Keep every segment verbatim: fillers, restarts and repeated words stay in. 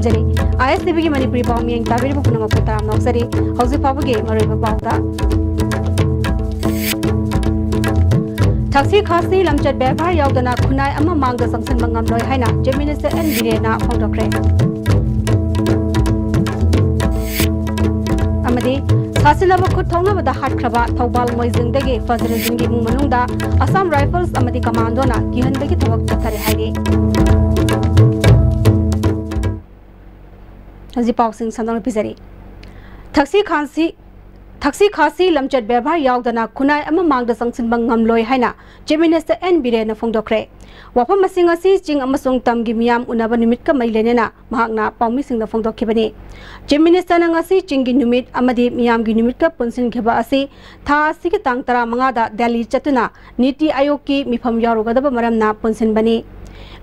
ꯇꯥꯕꯤꯔꯤ꯫ ꯑꯥꯏ ꯑꯦꯁ T ꯚꯤꯒꯤ ꯃꯅꯤꯄꯨꯔꯤ ꯄꯥꯎ ꯃꯤꯌꯦꯡ ꯇꯥꯕꯤꯔꯤꯕ ꯄꯨꯝꯅꯃꯛꯄꯨ ꯇꯔꯥꯝꯅ ꯑꯣꯛꯆꯔꯤ꯫ ꯍꯧꯖꯤꯛ ꯐꯥꯎꯕꯒꯤ ꯃꯔꯨꯑꯣꯏꯕ ꯄꯥꯎꯗ, ꯊꯛꯁꯤ ꯈꯥꯁꯤ ꯂꯝꯆꯠ ꯕꯦꯕꯥꯔ ꯌꯥꯎꯗꯅ ꯈꯨꯟꯅꯥꯏ ꯑꯃ ꯃꯥꯡꯗ ꯆꯪꯁꯤꯟꯕ ꯉꯝꯂꯣꯏ ꯍꯥꯏꯅ ꯆꯤꯐ ꯃꯤꯅꯤꯁꯇꯔ ꯑꯦꯟ ꯕꯤꯔꯦꯟꯅ ꯐꯣꯡꯗꯣꯛꯈ꯭ꯔꯦ꯫ ꯑꯃꯗꯤ ꯁꯥꯁꯤꯟꯅꯕ ꯈꯨꯠ ꯊꯧꯅꯕꯗ ꯍꯥꯠꯈ꯭ꯔꯕ ꯊꯧꯕꯥꯜ ꯃꯣꯏꯖꯤꯡꯗꯒꯤ ꯐꯖꯔꯨꯗꯤꯟꯒꯤ ꯏꯃꯨꯡ ꯃꯅꯨꯡꯗ ꯑꯁꯥꯝ ꯔꯥꯏꯐꯜꯁ ꯑꯃꯗꯤ ꯀꯃꯥꯟꯗꯣꯅ ꯀꯤꯍꯟꯕꯒꯤ ꯊꯕꯛ ꯆꯠꯊꯔꯦ ꯍꯥꯏꯔꯤ꯫ ꯍꯧꯖꯤꯛ ꯄꯥꯎꯁꯤꯡ ꯁꯟꯗꯣꯛꯅ ꯄꯤꯖꯔꯤ꯫ ꯊꯛꯁꯤ ꯈꯥꯁꯤ, ꯊꯛꯁꯤ ꯈꯥꯁꯤ ꯂꯝꯆꯠ ꯕꯦꯕꯥꯔ ꯌꯥꯎꯗꯅ ꯈꯨꯟꯅꯥꯏ ꯑꯃ ꯃꯥꯡꯗ ꯆꯪꯁꯤꯟꯕ ꯉꯝꯂꯣꯏ ꯍꯥꯏꯅ ꯆꯤꯐ ꯃꯤꯅꯤꯁꯇꯔ ꯑꯦꯟ ꯕꯤꯔꯦꯟꯅ ꯐꯣꯡꯗꯣꯛꯈ꯭ꯔꯦ꯫ ꯋꯥꯐꯝ ꯑꯁꯤ ꯉꯁꯤ ꯆꯤꯡ ꯑꯃꯁꯨꯡ ꯇꯝꯒꯤ ꯃꯤꯌꯥꯝ ꯎꯅꯕ ꯅꯨꯃꯤꯠꯀ ꯃꯔꯤ ꯂꯩꯅꯅ ꯃꯍꯥꯛꯅ ꯄꯥꯎꯃꯤꯁꯤꯡꯗ ꯐꯣꯡꯗꯣꯛꯈꯤꯕꯅꯤ꯫ ꯆꯤꯐ ꯃꯤꯅꯤꯁꯇꯔꯅ ꯉꯁꯤ ꯆꯤꯡꯒꯤ ꯅꯨꯃꯤꯠ ꯑꯃꯗꯤ ꯃꯤꯌꯥꯝꯒꯤ ꯅꯨꯃꯤꯠꯀ ꯄꯨꯟꯁꯤꯟꯈꯤꯕ ꯑꯁꯤ ꯊꯥ ꯑꯁꯤꯒꯤ ꯇꯥꯡ ꯇꯔꯥꯃꯉꯥꯗ ꯗꯦꯜꯂꯤ ꯆꯠꯇꯨꯅ ꯅꯤꯇꯤ ꯑꯥꯌꯣꯒꯀꯤ ꯃꯤꯐꯝ ꯌꯥꯎꯔꯨꯒꯗꯕ ꯃꯔꯝꯅ ꯄꯨꯟꯁꯤꯟꯕꯅꯤ꯫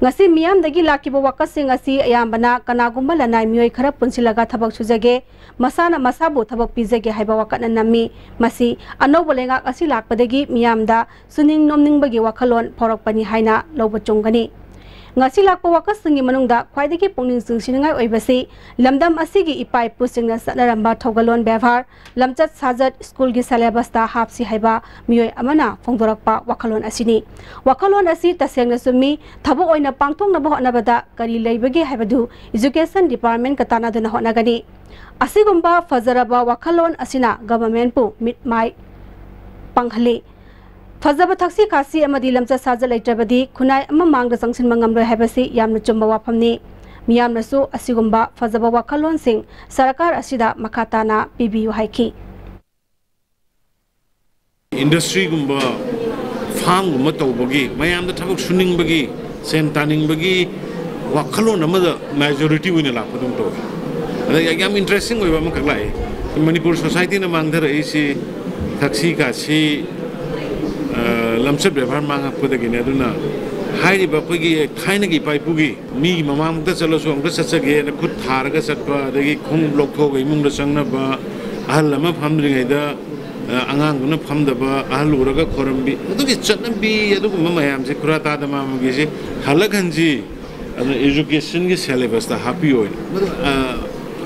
ꯉꯁꯤ ꯃꯤꯌꯥꯝꯗꯒꯤ ꯂꯥꯛꯈꯤꯕ ꯋꯥꯀꯠꯁꯤꯡ ꯑꯁꯤ ꯑꯌꯥꯝꯕꯅ ꯀꯅꯥꯒꯨꯝꯕ ꯂꯅꯥꯏ ꯃꯤꯑꯣꯏ ꯈꯔ ꯄꯨꯟꯁꯤꯜꯂꯒ ꯊꯕꯛ ꯁꯨꯖꯒꯦ, ꯃꯁꯥꯅ ꯃꯁꯥꯕꯨ ꯊꯕꯛ ꯄꯤꯖꯒꯦ ꯍꯥꯏꯕ ꯋꯥꯀꯠꯅ ꯅꯝꯃꯤ꯫ ꯃꯁꯤ ꯑꯅꯧꯕ ꯂꯩꯉꯥꯛ ꯑꯁꯤ ꯂꯥꯛꯄꯗꯒꯤ ꯃꯤꯌꯥꯝꯗ ꯁꯨꯅꯤꯡ ꯅꯣꯝꯅꯤꯡꯕꯒꯤ ꯋꯥꯈꯜꯂꯣꯟ ꯐꯥꯎꯔꯛꯄꯅꯤ ꯍꯥꯏꯅ ꯂꯧꯕ ꯆꯨꯝꯒꯅꯤ꯫ ꯉꯁꯤ ꯂꯥꯛꯄ ꯋꯥꯀꯠꯁꯤꯡꯒꯤ ꯃꯅꯨꯡꯗ ꯈ꯭ꯋꯥꯏꯗꯒꯤ ꯄꯨꯛꯅꯤꯡ ꯆꯤꯡꯁꯤꯟꯅꯤꯡꯉꯥꯏ ꯑꯣꯏꯕꯁꯤ ꯂꯝꯗꯝ ꯑꯁꯤꯒꯤ ꯏꯄꯥ ꯏꯄꯨꯁꯤꯡꯅ ꯆꯠꯅꯔꯝꯕ ꯊꯧꯒꯜꯂꯣꯟ ꯕꯦꯕꯥꯔ, ꯂꯝꯆꯠ ꯁꯥꯖꯠ ꯁ꯭ꯀꯨꯜꯒꯤ ꯁꯦꯂꯦꯕꯁꯇ ꯍꯥꯞꯁꯤ ꯍꯥꯏꯕ ꯃꯤꯑꯣꯏ ꯑꯃꯅ ꯐꯣꯡꯗꯣꯔꯛꯄ ꯋꯥꯈꯜꯂꯣꯟ ꯑꯁꯤꯅꯤ꯫ ꯋꯥꯈꯜꯂꯣꯟ ꯑꯁꯤ ꯇꯁꯦꯡꯅ ꯆꯨꯝꯃꯤ꯫ ꯊꯕꯛ ꯑꯣꯏꯅ ꯄꯥꯡꯊꯣꯛꯅꯕ ꯍꯣꯠꯅꯕꯗ ꯀꯔꯤ ꯂꯩꯕꯒꯦ ꯍꯥꯏꯕꯗꯨ ꯏꯖꯨꯀꯦꯁꯟ ꯗꯤꯄꯥꯔꯠꯃꯦꯟꯠꯀ ꯇꯥꯟꯅꯗꯨꯅ ꯍꯣꯠꯅꯒꯅꯤ꯫ ꯑꯁꯤꯒꯨꯝꯕ ꯐꯖꯔꯕ ꯋꯥꯈꯜꯂꯣꯟ ꯑꯁꯤꯅ ꯒꯚꯔꯟꯃꯦꯟꯠꯄꯨ ꯃꯤꯠ ꯃꯥꯏ ꯄꯥꯡꯍꯜꯂꯤ꯫ ꯐꯖꯕ ꯊꯛꯁꯤ ꯈꯥꯁꯤ ꯑꯃꯗꯤ ꯂꯝꯆꯠ ꯁꯥꯖꯠ ꯂꯩꯇ꯭ꯔꯕꯗꯤ ꯈꯨꯟꯅꯥꯏ ꯑꯃ ꯃꯥꯡꯗ ꯆꯪꯁꯤꯟꯕ ꯉꯝꯂꯣꯏ ꯍꯥꯏꯕꯁꯤ ꯌꯥꯝꯅ ꯆꯨꯝꯕ ꯋꯥꯐꯝꯅꯤ꯫ ꯃꯤꯌꯥꯝꯅꯁꯨ ꯑꯁꯤꯒꯨꯝꯕ ꯐꯖꯕ ꯋꯥꯈꯜꯂꯣꯟꯁꯤꯡ ꯁꯔꯀꯥꯔ ꯑꯁꯤꯗ ꯃꯈꯥ ꯇꯥꯅ ꯄꯤꯕꯤꯌꯨ ꯍꯥꯏꯈꯤ꯫ ꯏꯟꯗꯁꯇ꯭ꯔꯤꯒꯨꯝꯕ, ꯐꯥꯝꯒꯨꯝꯕ ꯇꯧꯕꯒꯤ, ꯃꯌꯥꯝꯗ ꯊꯕꯛ ꯁꯨꯅꯤꯡꯕꯒꯤ, ꯁꯦꯟ ꯇꯥꯅꯤꯡꯕꯒꯤ ꯋꯥꯈꯜꯂꯣꯟ ꯑꯃꯗ ꯃꯦꯖꯣꯔꯤꯇꯤ ꯑꯣꯏꯅ ꯂꯥꯛꯄꯗꯧꯅ ꯇꯧꯋꯤ꯫ ꯑꯗ ꯌꯥꯝ ꯏꯟꯇꯔꯦꯁꯇꯤꯡ ꯑꯣꯏꯕ ꯑꯃꯈꯛ ꯂꯥꯛꯑꯦ꯫ ꯃꯅꯤꯄꯨꯔ ꯁꯣꯁꯥꯏꯇꯤꯅ ꯃꯥꯡꯊꯔꯛꯏꯁꯤ ꯊꯛꯁꯤ ꯈꯥꯁꯤ, ꯑ, ꯂꯝꯆꯠ ꯕꯦꯕꯥꯔ ꯃꯥꯡꯉꯛꯄꯗꯒꯤꯅꯦ꯫ ꯑꯗꯨꯅ ꯍꯥꯏꯔꯤꯕ ꯑꯩꯈꯣꯏꯒꯤ ꯊꯥꯏꯅꯒꯤ ꯏꯄꯥ ꯏꯄꯨꯒꯤ ꯃꯤꯒꯤ ꯃꯃꯥꯡꯃꯛꯇ ꯆꯠꯂꯁꯨ ꯑꯃꯨꯛꯇ ꯆꯠꯆꯒꯦꯅ ꯈꯨꯠ ꯊꯥꯔꯒ ꯆꯠꯄ, ꯑꯗꯒꯤ ꯈꯣꯡꯎꯞ ꯂꯧꯊꯣꯛꯑꯒ ꯏꯃꯨꯡꯗ ꯆꯪꯅꯕ, ꯑꯍꯜ ꯑꯃ ꯐꯝꯗ꯭ꯔꯤꯉꯩꯗ, ꯑ, ꯑꯉꯥꯡꯗꯨꯅ ꯐꯝꯗꯕ, ꯑꯍꯜ ꯎꯔꯒ ꯈꯣꯏꯔꯝꯕꯤ, ꯑꯗꯨꯒꯤ ꯆꯠꯅꯕꯤ, ꯑꯗꯨꯒꯨꯝꯕ ꯃꯌꯥꯝꯁꯦ ꯈꯨꯔꯥ ꯇꯥꯗ ꯃꯥꯃꯒꯤꯁꯦ ꯍꯜꯂꯛꯍꯟꯁꯤ꯫ ꯑꯗꯨꯅ educationꯒꯤ syllabusꯇ ꯍꯥꯞꯄꯤꯌꯣ ꯍꯥꯏꯅ꯫ ꯃꯗꯨ, ꯑ,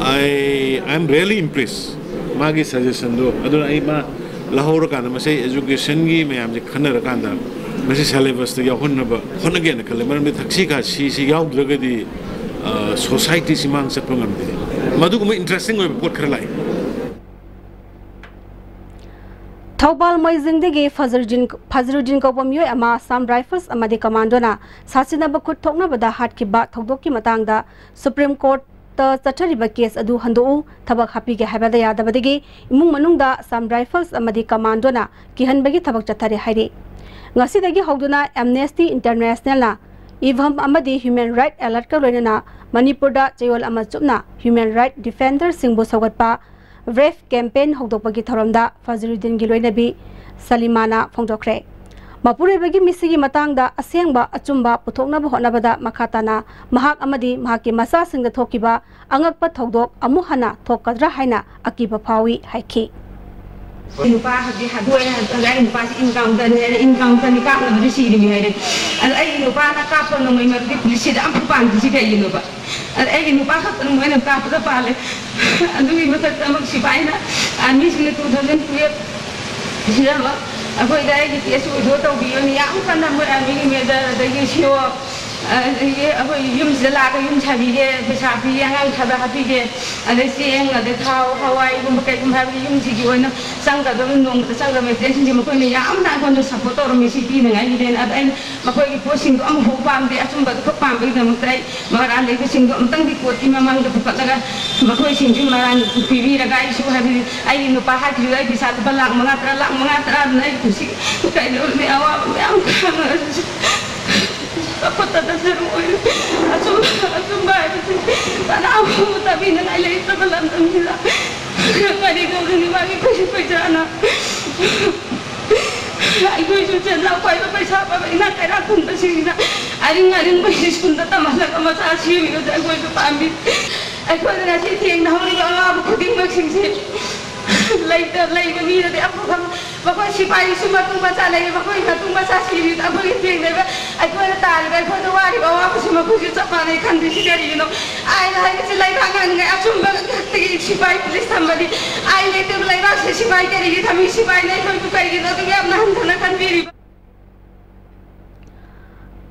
I, I am really impressed꯫ ꯃꯥꯒꯤ suggestionꯗꯣ꯫ ꯑꯗꯨꯅ ꯑꯩ ꯃꯥ ꯂꯧꯍꯧꯔꯀꯥꯟꯗ ꯃꯁꯤ educationꯒꯤ ꯃꯌꯥꯝꯁꯦ ꯈꯟꯅꯔꯀꯥꯟꯗ ꯃꯁꯤ syllabusꯇ ꯌꯥꯎꯍꯟꯅꯕ ꯍꯣꯠꯅꯒꯦꯅ ꯈꯜꯂꯦ꯫ ꯃꯔꯝꯗꯤ ꯊꯛꯁꯤ ꯈꯥꯁꯤꯁꯤ ꯌꯥꯎꯗ꯭ꯔꯒꯗꯤ, ꯑ, societyꯁꯤ ꯃꯥꯡ ꯆꯠꯄ ꯉꯝꯗꯦ꯫ ꯃꯗꯨꯒꯨꯝꯕ interesting ꯑꯣꯏꯕ ꯄꯣꯠ ꯈꯔ ꯂꯥꯛꯏ꯫ ꯊꯧꯕꯥꯜ ꯃꯣꯏꯖꯤꯡꯗꯒꯤ ꯐꯖꯔꯨꯗꯤꯟ, ꯐꯖꯔꯨꯗꯤꯟ ꯀꯧꯕ ꯃꯤꯑꯣꯏ ꯑꯃ Assam Rifles ꯑꯃꯗꯤ commandoꯅ ꯁꯥꯁꯤꯟꯅꯕ ꯈꯨꯠ ꯊꯣꯛꯅꯕꯗ ꯍꯥꯠꯈꯤꯕ ꯊꯧꯗꯣꯛꯀꯤ ꯃꯇꯥꯡꯗ Supreme Courtꯇ ꯆꯠꯊꯔꯤꯕ case ꯑꯗꯨ ꯍꯟꯗꯣꯛꯎ, ꯊꯕꯛ ꯍꯥꯞꯄꯤꯒꯦ ꯍꯥꯏꯕꯗ ꯌꯥꯗꯕꯗꯒꯤ ꯏꯃꯨꯡ ꯃꯅꯨꯡꯗ Assam Rifles ꯑꯃꯗꯤ commandoꯅ ꯀꯤꯍꯟꯕꯒꯤ ꯊꯕꯛ ꯆꯠꯊꯔꯦ ꯍꯥꯏꯔꯤ꯫ ꯉꯁꯤꯗꯒꯤ ꯍꯧꯗꯨꯅ Amnesty Internationalꯅ ꯏꯚꯝ ꯑꯃꯗꯤ Human Right Alertꯀ ꯂꯣꯏꯅꯅ ꯃꯅꯤꯄꯨꯔꯗ ꯆꯌꯣꯜ ꯑꯃ ꯆꯨꯞꯅ human right defenderꯁꯤꯡꯕꯨ ꯁꯧꯒꯠꯄ Brave campaign ꯍꯧꯗꯣꯛꯄꯒꯤ ꯊꯧꯔꯝꯗ ꯐꯖꯔꯨꯗꯤꯟꯒꯤ ꯂꯣꯏꯅꯕꯤ ꯁꯂꯤꯃꯥꯅ ꯐꯣꯡꯗꯣꯛꯈ꯭ꯔꯦ꯫ ꯃꯄꯨꯔꯣꯏꯕꯒꯤ ꯃꯤꯁꯤꯒꯤ ꯃꯇꯥꯡꯗ ꯑꯁꯦꯡꯕ ꯑꯆꯨꯝꯕ ꯄꯨꯊꯣꯛꯅꯕ ꯍꯣꯠꯅꯕꯗ ꯃꯈꯥ ꯇꯥꯅ ꯃꯍꯥꯛ ꯑꯃꯗꯤ ꯃꯍꯥꯛꯀꯤ ꯃꯆꯥꯁꯤꯡꯗ ꯊꯣꯛꯈꯤꯕ ꯑꯉꯛꯄ ꯊꯧꯗꯣꯛ ꯑꯃꯨꯛ ꯍꯟꯅ ꯊꯣꯛꯀꯗ꯭ꯔꯥ ꯍꯥꯏꯅ ꯑꯀꯤꯕ ꯐꯥꯎꯏ ꯍꯥꯏꯈꯤ꯫ ꯅꯨꯄꯥ ꯍꯧꯖꯤꯛ ꯍꯥꯠꯇꯣꯛꯑꯦ ꯍꯥꯏꯕꯗ ꯑꯩ ꯅꯨꯄꯥꯁꯤ encounterꯅꯤ ꯍꯥꯏꯔꯦ, encounterꯅꯤ, ꯀꯥꯞꯅꯕꯗꯤ ꯁꯤꯔꯤꯃꯤ ꯍꯥꯏꯔꯦ꯫ ꯑꯗ ꯑꯩꯒꯤ ꯅꯨꯄꯥꯅ ꯀꯥꯞꯄ ꯅꯣꯡꯃꯩ ꯃꯔꯨꯗꯤ ꯄꯨꯂꯤꯁꯁꯤꯗ ꯑꯝꯐꯥꯎ ꯄꯥꯟꯗ꯭ꯔꯤꯁꯤ ꯀꯩꯒꯤꯅꯣꯕ? ꯑꯗ ꯑꯩꯒꯤ ꯅꯨꯄꯥ ꯈꯛꯇꯅ ꯃꯣꯏꯅ ꯀꯥꯞꯄꯗ ꯄꯥꯜꯂꯦ꯫ ꯑꯗꯨꯒꯤ ꯃꯊꯛꯇ ꯑꯃꯨꯛ ꯁꯤꯐꯥꯏꯅ, armyꯁꯤꯡꯅ two thousand twelve ꯁꯤꯗ ꯑꯃꯨꯛ ꯑꯩꯈꯣꯏꯗ ꯑꯩꯒꯤ case withdraw ꯇꯧꯕꯤꯌꯣꯅ ꯌꯥꯝ ꯀꯟꯅ ꯃꯣꯏ armyꯒꯤ major ꯑꯗꯒꯤ C O ꯑꯗꯒꯤ ꯑꯩꯈꯣꯏ ꯌꯨꯝꯁꯤꯗ ꯂꯥꯛꯑꯒ ꯌꯨꯝ ꯁꯥꯕꯤꯒꯦ, ꯄꯩꯁꯥ ꯄꯤꯒꯦ, ꯑꯉꯥꯡ ꯊꯕꯛ ꯍꯥꯞꯄꯤꯒꯦ, ꯑꯗꯩ ꯆꯦꯡ, ꯑꯗꯩ ꯊꯥꯎ, ꯍꯋꯥꯏꯒꯨꯝꯕ ꯀꯩꯒꯨꯝꯕ ꯍꯥꯏꯕꯗꯤ ꯌꯨꯝꯁꯤꯒꯤ ꯑꯣꯏꯅ ꯆꯪꯒꯗꯕ ꯅꯣꯡꯃꯗ ꯆꯪꯒꯗꯕ ꯃꯦꯇꯔꯤꯌꯦꯜꯁꯤꯡꯁꯦ ꯃꯈꯣꯏꯅ ꯌꯥꯝꯅ ꯑꯩꯉꯣꯟꯗ support ꯇꯧꯔꯝꯃꯤ ꯁꯤ ꯄꯤꯅꯉꯥꯏꯒꯤꯅꯦꯅ꯫ ꯑꯗ ꯑꯩꯅ ꯃꯈꯣꯏꯒꯤ ꯄꯣꯠꯁꯤꯡꯗꯣ ꯑꯃꯐꯥꯎ ꯄꯥꯝꯗꯦ, ꯑꯆꯨꯝꯕꯗꯨ ꯈꯛ ꯄꯥꯝꯕꯒꯤꯗꯃꯛꯇ ꯑꯩ ꯃꯔꯥꯟ ꯂꯩꯕꯁꯤꯡꯗꯣ ꯑꯃꯨꯛꯇꯪꯗꯤ courtꯀꯤ ꯃꯃꯥꯡꯗ ꯄꯨꯈꯠꯂꯒ ꯃꯈꯣꯏꯁꯤꯡꯁꯨ ꯃꯔꯥꯟ ꯄꯤꯕꯤꯔꯒ ꯑꯩꯁꯨ ꯍꯥꯏꯕꯗꯤ ꯑꯩꯒꯤ ꯅꯨꯄꯥ ꯍꯥꯠꯈꯤꯕꯗ ꯑꯩ ꯄꯩꯁꯥ ꯂꯨꯄꯥ ꯂꯥꯈ ꯃꯉꯥ ꯇꯔꯥ, ꯂꯥꯈ ꯃꯉꯥ ꯇꯔꯥꯗꯨꯅ ꯑꯩ ꯄꯨꯟꯁꯤ ꯀꯩꯗꯧꯔꯨꯅꯤ? ꯑꯋꯥꯕ ꯃꯌꯥꯝ ꯈꯥꯡꯉꯒꯁꯨ ꯑꯄꯠꯇꯗ ꯁꯔꯨꯛ ꯑꯣꯏꯔꯦ꯫ ꯑꯆꯨꯝ-, ꯑꯆꯨꯝꯕ ꯍꯥꯏꯕꯁꯤ ꯀꯅꯥ ꯑꯃ ꯇꯥꯕꯤꯅꯉꯥꯏ ꯂꯩꯇ꯭ꯔꯕ ꯂꯝꯗꯝꯁꯤꯗ ꯀꯔꯤ ꯇꯧꯒꯅꯤ? ꯃꯥꯒꯤ ꯀꯔꯤ ꯄꯩꯁꯥꯅ? ꯑꯩꯈꯣꯏꯁꯨ ꯁꯦꯟꯖꯥꯎ ꯄꯥꯏꯕ ꯄꯩꯁꯥ ꯄꯥꯏꯕ ꯏꯅꯥꯛ ꯀꯩꯔꯥꯛ ꯈꯨꯟꯕꯁꯤꯡꯁꯤꯅ ꯑꯔꯤꯡ ꯑꯔꯤꯡꯕꯁꯤ ꯁ꯭ꯀꯨꯜꯗ ꯇꯝꯍꯜꯂꯒ ꯃꯆꯥ ꯁꯦꯝꯃꯤꯕꯁꯦ ꯑꯩꯈꯣꯏꯁꯨ ꯄꯥꯝꯃꯤ꯫ ꯑꯩꯈꯣꯏꯗ ꯉꯁꯤ ꯊꯦꯡꯅꯍꯧꯔꯤꯕ ꯑꯋꯥꯕ ꯈꯨꯗꯤꯡꯃꯛꯁꯤꯡꯁꯤ ꯂꯩꯇ-, ꯂꯩꯕ ꯃꯤꯗꯗꯤ ꯑꯃꯐꯥꯎ ꯈꯪ-, ꯃꯈꯣꯏ ꯁꯤꯐꯥꯏꯒꯤꯁꯨ ꯃꯇꯨ ꯃꯆꯥ ꯂꯩꯔꯤ, ꯃꯈꯣꯏ ꯃꯇꯨ ꯃꯆꯥ ꯁꯤꯔꯤ, ꯑꯩꯈꯣꯏꯒꯤ ꯊꯦꯡꯅꯔꯤꯕ, ꯑꯩꯈꯣꯏꯅ ꯇꯥꯔꯤꯕ, ꯑꯩꯈꯣꯏꯗ ꯋꯥꯔꯤꯕ ꯑꯋꯥꯕꯁꯤ ꯑꯩꯈꯣꯏꯁꯨ ꯆꯞ ꯃꯥꯟꯅꯩ꯫ ꯈꯟꯗ꯭ꯔꯤꯁꯤ ꯀꯔꯤꯒꯤꯅꯣ? ꯑꯥꯏꯟ ꯍꯥꯏꯕꯁꯤ ꯂꯩꯕꯥꯛ ꯉꯥꯛꯅꯉꯥꯏ ꯑꯆꯨꯝꯕ ꯈꯛꯇꯒꯤ ꯁꯤꯐꯥꯏ ꯄꯨꯂꯤꯁ ꯊꯝꯕꯅꯤ꯫ ꯑꯥꯏꯟ ꯂꯩꯇꯕ ꯂꯩꯕꯥꯛꯁꯦ ꯁꯤꯐꯥꯏ ꯀꯔꯤꯒꯤ ꯊꯝꯃꯤ? ꯁꯤꯐꯥꯏꯅ ꯑꯩꯈꯣꯏꯕꯨ ꯀꯔꯤꯒꯤꯅꯣ ꯑꯗꯨꯛ ꯌꯥꯝꯅ ꯍꯟꯊꯅ ꯈꯟꯕꯤꯔꯤꯕ?